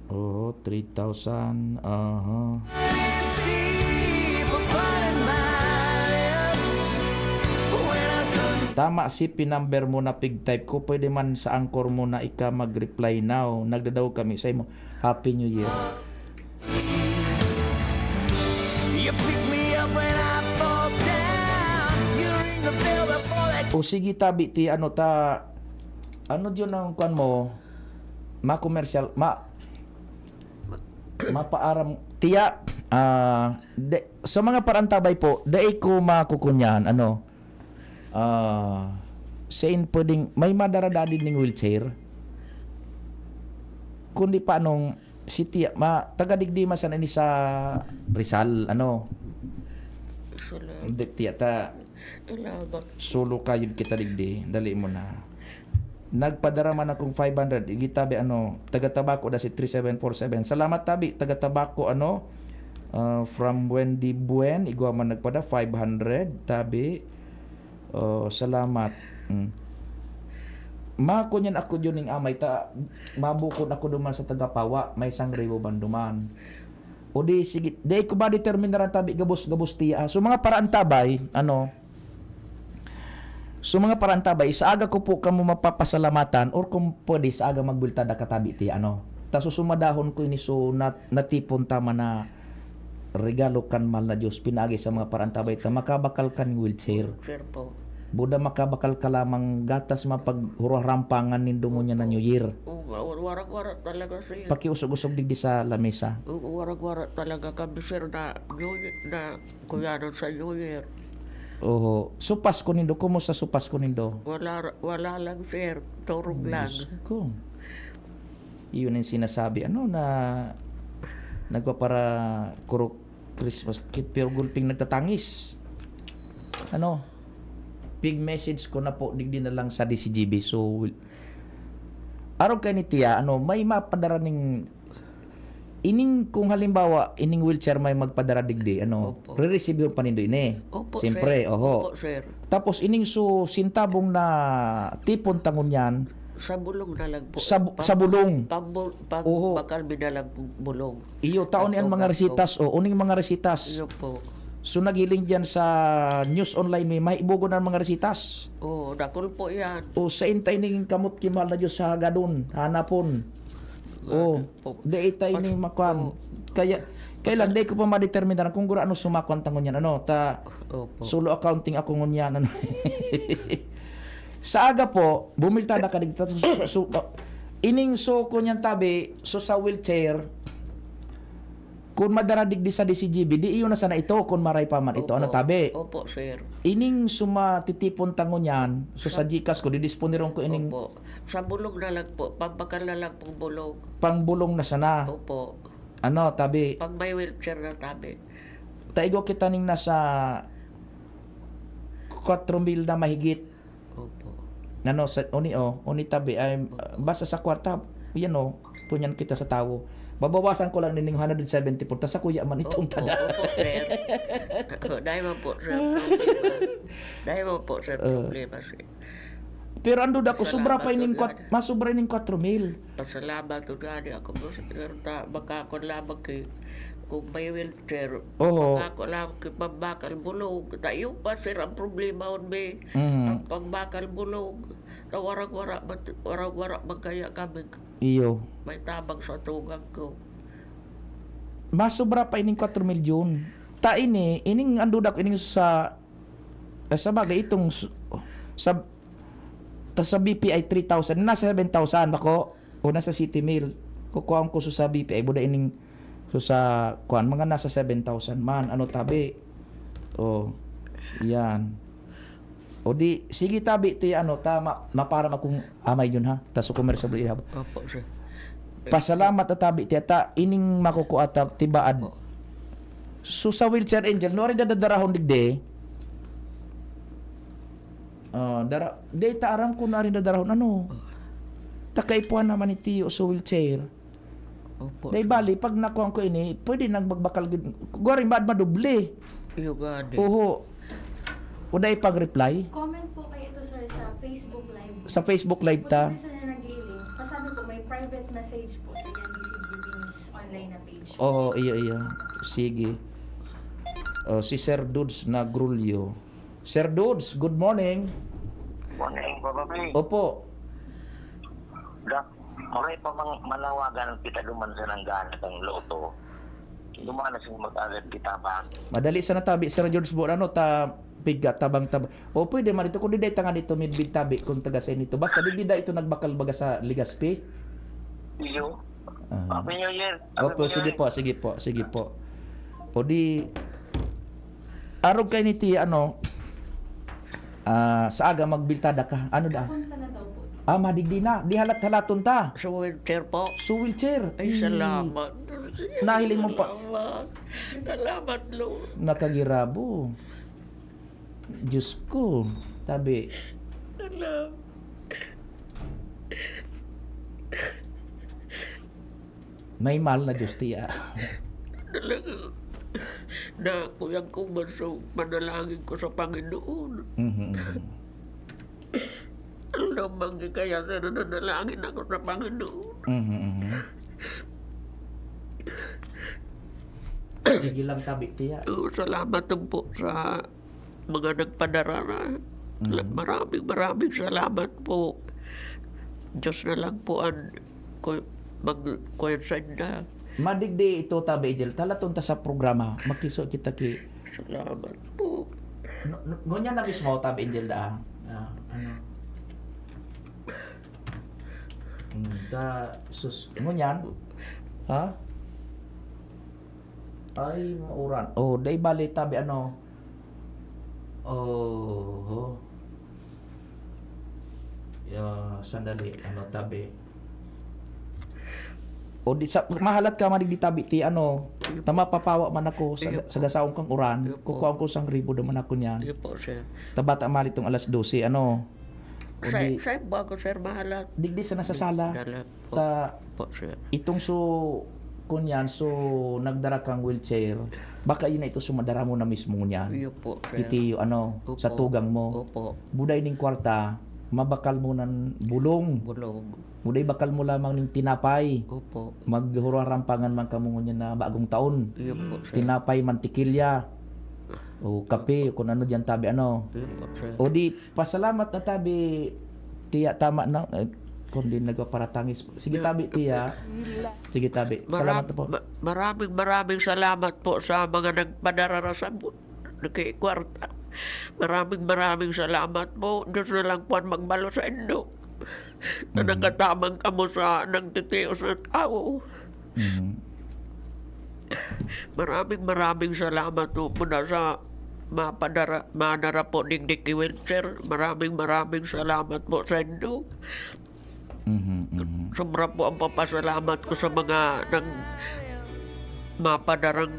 Oo, three thousand. Aha. Tama si P number mo na pig-type ko. Pwede man sa Anchor mo na ika mag-reply now. Nagdadaog kami sa imo. Happy New Year. You pick me up when I fall down. You ring the bell before that. O sige, tabi, ti, ano ta, ano yun ang kwan mo? Ma-commercial, ma-, mapaaram, tiya, ah, de, sa mga parantabay po, dai ko makukunyan, ano, ah, Sain pwedeng may madara dadi ning wheelchair? Kundi paanong si Tia, ma-, taga digdi man sana ini sa Rizal, ano? Solo. Hindi, Tia, ta-, Salamat. Solo kayod kita digdi. Dali mo na. Nagpadara man akong five hundred. Igitabi, ano, taga Tabaco da si three seven four seven. Salamat, tabi. Taga Tabaco, ano? Ah, from Wendy Buen, igwa man nagpada, five hundred, tabi. Oh, salamat. Mm. Makunyan ako dyan ning amay ta, mabukod ako duman sa tagapawa, may isang ribo man duman. O di, sige, di ko ba determinaran tabi gabos-gabos tiya, ah. So, mga paraantabay, ano, so, mga paraantabay, sa aga ko po kamo mapapasalamatan or kung pwede, sa aga magbultada ka tabi tiya, ano. Ta susumadahon ko ini, so, nat-, natipon tama na regalo kan mahal na Diyos, pinaagi sa mga paraantabay ta makabakal kan wheelchair. Sir po. Buda makabakal ka lamang gatas mapaghurarampangan nindo ngunyan na New Year. Oo, wa-, warag-wara talaga, sir. Pakiusog-usog digdi sa lamesa. Oo, warag-wara talaga kami, sir, na New Year, na kuyanon sa New Year. Oho. So, Pasko nindo, kumusta so Pasko nindo? Wala ra-, wala lang, sir. Turog lang. Diyos ko. Iyon ang sinasabi, ano, na nagpapara-, kuro-, Christmas kit, pero gulping nagtatangis. Ano? Pig-message ko na po, digdi na lang sa D C G B. So, arog kay ni Tia, ano, may mapadara ning, ining, kung halimbawa, ining wheelchair may magpadara digdi, ano, Opo. Re-receive pa nindo ini. Opo, Siyempre, sir. Oho. Opo, sir. Tapos, ining su-, sintabong na tipon ta ngunyan, Sa bulong na lang po. Sa bu-, Pang-, sa bulong. pang-, pang-, Oho. Bakal mi na lang pong bulong. Iyo, tao ni ang mga Pagtugang ko. resitas, o, uning mga resitas. Iyo po. So, naghiling diyan sa News Online, may mahibogon ang mga resitas. Oo, dakul po yan. O, sa intay ning kamot ki mahal na Diyos sa hagadon, hanapon. O, Opo. di itay Pas-, ning makuan. oo. Kaya, kaya lang, Pasal- di ko pa madeterminar kung gurano sumakwan ta ngunyan, ano, ta, Opo. solo accounting ako ngunyan, ano. Sa aga po, bumilta na ka digdi. So, so, so, uh, ining so, kunyan tabi, so sa wheelchair, kung madara digdi sa D C G B, di iyo na sana ito, kung maray pa man ito. Ano, Opo. tabi? Opo, sir. Ining suma titipon ta ngunyan, so sa Sa GCash ko, didisponeron ko ining Opo. Sa bulong na lang po, pagbakal na lang pong bulong. Pangbulong na sana. Opo. Ano, tabi? Pag may wheelchair na tabi. Taigo kita ning nasa kwatro mil na mahigit. Opo. Ano, sa, uni, oh, uni tabi, ay, Opo. basta sa kwarta, yan, oh, kunyan kita sa tawo. Babawasan ko lang nining hundred seventy-four, tas sa kuya man itong Opo, tada. opo, sir. Opo, dahil mo po, sir, problema. Dahil mo po, sir, Ah. problema, sir. Pero ang duda ko, sobra Salamat pa ining to kwat-, God. mas sobra ining kwatro mil. Pasalamat to God, ako po, sir, ta-, makakon lamang kay, kung may wheelchair, Oo. makakon lamang kay pambakal bulong. Tayo pa, sir, ang problema on, may Mm. ang pambakal bulong. Na warang-wara man, warang-wara man kaya kami Iyo. may tabang sa tugang ko. Mas sobra pa ining kwatro milyon. Ta ini, ining ang duda ko, ining sa, eh, sa bagay, itong s-, sa, ta sa B P I three thousand, nasa seven thousand ako, o nasa City Mail. Kukuhaan ko sa, sa B P I, buda ining, so sa, kuan, mga nasa seven thousand man, ano, tabi. O, yan. O di, sige, tabi, ti, ano, ta, ma-, maparam akong amay yun, ha? Ta, so, commercial, ihab. Opo, sir. Pasalamat ta, tabi, ti, ta, ining makukuha ta, tibaad. Opo. So, sa wheelchair, Angel, no, ari dadadarahon digdi? Ah, dara-, di ta aram kung ari dadarahon, ano? Oh. Ta kaipuhan naman ni Tiyo sa wheelchair. Opo, Dahil sir. bali, pag nakuha ko ini, pwede nang magbakal gid. Gwaring baad madoble. Iyo, gadi. Oho. O dahil pag-reply? Comment po kayo ito, sir, sa Facebook Live. Sa Facebook Live ta? Posible, sir, na nag-link. Pasabi po, may private message po sa D C G B News online na page. Oo, iyo, iyo. Sige. Oh, si Sir Dudes Nagrulio. Sir Dudes, good morning. Morning, Papa P. Opo. Dak, maray pa mang manawagan kita duman sa nanggahan ng loto. Duman na siya mag-agad kita ba? Madali sa natabi, Sir George Borano, ta piga, tabang, tabang. O, pwede man ito, kung di day tanga dito, midbid tabi, kung taga sa inito. Basta, di, di da ito nagbakal baga sa Legazpi. Iyo. Ah. Happy New Year. Happy Opo, New sige Year. po, sige po, sige po. O di, arog kay ni ti, ano, Ah, sa aga magbiltada ka. Ano da? Punta na daw po. Ah, madigdi na. Di halat-halaton ta. Sa wheelchair po. Sa wheelchair. Ay, Hmm. salamat. Nahiling mo pa. Salamat. Salamat, Lord. Nakagirabo. Diyos ko. Tabi. Salamat. May mahal na Diyos, tiya. Talaga. Na, kuyang ko man sa panalangin ko sa Panginoon. Mhm, mhm. Ano naman kaya na nananalangin ako sa Panginoon? Mhm, mhm. Sige lang tabi, tiya. Oo, salamat po sa mga nagpadara na. Mhm. Maraming, maraming salamat po. Diyos na lang po ang ku-, mag-, kuwan sa inda. Madigdi ito, Tabi Angel. Talaton ta sa programa. Magkiso kita ki Salamat po. No, no, ngunyan na mismo, Tabi Angel, da. Ah, ano? Hmm, da, sus, ngunyan? Ha? Ay, mauran. Oh, dai bali, Tabi, ano? Oh, ya, sandali, ano, Tabi? O di sa, mahalat ka man, di Tabi, ti ano, ta mapapawa man ako sa, Iyo po. sa dasaon kang uran, Iyo po. kukuhaan ko sang ribo naman ako niyan. Iyo po, sir. Tabata mali tong alas dose, ano? O Sa, di, sa iba ako, sir, mahalat. digdi sa nasasala. Dalat po. Ta, Po, sir. itong so, kunyan, so, nagdara kang wheelchair, baka yun na ito sumadara mo na mismo niyan. Iyo po, sir. Kitiyo, ano, Opo. sa tugang mo. Opo. Buday ning kwarta, mabakal mo nan bulong. Bulong. Buday bakal mo lamang ning tinapay. Opo. Maghuruharampangan man kamo ngunyan na bagong taon. Iyo po, sir. Tinapay, mantikilya, o kape, kung ano diyan tabi, ano. Iyo po, sir. O di, pasalamat na tabi, tiya, tama na. Eh, kung di nagpaparatangis. Sige, tabi, tiya. Sige, tabi. Salamat Maram-, po. ma-, maraming, maraming salamat po sa mga nagpadara sa bu-, nakikwarta. Maraming, maraming salamat po. Diyos na lang po ang magbalo sa indo. Na Mhm. nakatabang kamo sa nagtitios na tao. Mhm. Maraming, maraming salamat po muna sa mapadara-, manara po digdi ki wheelchair. Maraming, maraming salamat po sa indo. Mhm, mhm. Sobra po ang papasalamat ko sa mga nag-, mapadarang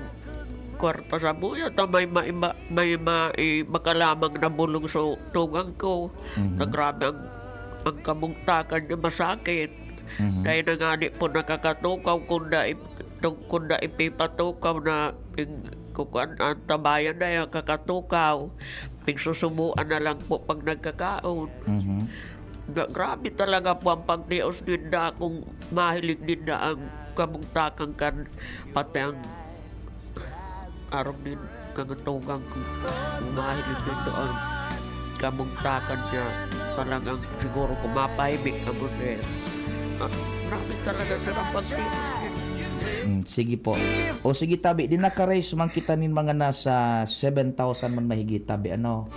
kwarta sa buya ta may maiba-, may maiba ka lamang na bulong sa tugang ko. Mhm. Na grabe ang, ang kabugtakan niya masakit. Mhm. Dahil na nga di po nakakatukaw, kunda ip-, tung-, kunda ipipatukaw na pig-, kukuan, ang tabayan na yan, kakatukaw. Pigsusubuan na lang po pag nagkakaon. Mhm. Na, grabe talaga po ang pagtios ninda kung mahilig ninda ang kabugtakan kan, pati ang arog nin kangatugang kung mahilig ninda ang kabugtakan niya. Talagang siguro kung mapahimik kamo, sir. Ah, grabe talaga, sir, ang pagtios ninda. Mm, sige po. O sige, tabi, di naka-raise man kita nin mga nasa seven thousand man mahigit, tabi, ano,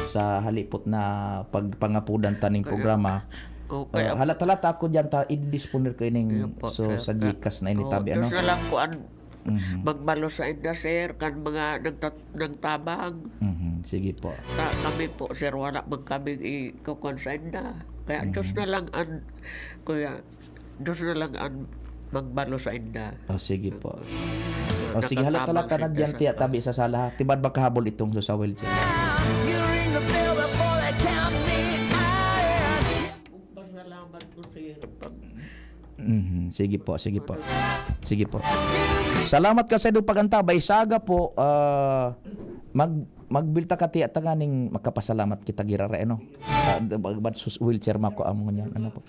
sa halipot na pagpangapudan ta ning Kaya, programa. oh, Ah, kaya halat-halat ako diyan ta, ididisponer ko ining Ayun po, so, sir. sa GCash na ini, Oh, tabi, ano? Diyos na lang po ang Mhm. magbalo sa inda, sir, kan mga nagtat-, nagtabang. Mhm, sige po. Ta-, kami po, sir, wala man kaming i-, kukuan sa inda. Kaya Diyos Mhm. na lang ang, kuya, Diyos na lang ang magbalo sa inda. Oh, sige po. Ah, Oh, sige, halat-halat nakatabang ka na sa diyan, inda tiya, sa tabi sa sala, ha? Tibad makahabol itong sa wheelchair. You ring the bell before they count me out. Pasalamat ko, sir. Pag Mhm, sige po, sige po. Sige po. Salamat ka sa iyong pag-antabay. Sa aga po, ah, mag-, magbilta ka, tiya, tanganing makapasalamat kita, girara, ano? Ah, d-, bad sus-, wheelchair, mako, amo niyan, ano po.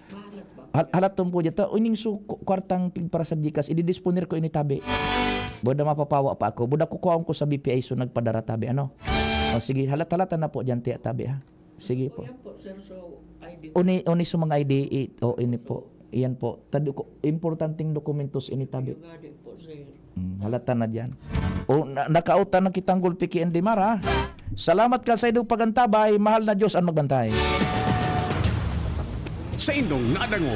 Hal-, halaton po dito. Uy, ning su-, ku-, kwartang pig para sa GCash, ididisponer ko ini, tabi. Buda mapapawa pa ako. Buda kukuhaon ko sa B P I, so nagpadara, tabi, ano? O, sige, halat-halatan na po diyan, tiya, tabi, ha? Sige po. Kuya po, sir, so, I D. Uni, uni sa mga I D, i-, o, ini po. Iyan po. Tadu ko, importanteng dokumentos ini, tabi. Yung nga din po, sir. Mm, halata na diyan. O, na-, nakautan na kitang gulpi ki Andy Mara. Salamat ka sa idong pagantabay. Mahal na Diyos ang magbantay. Sa indong nadangog.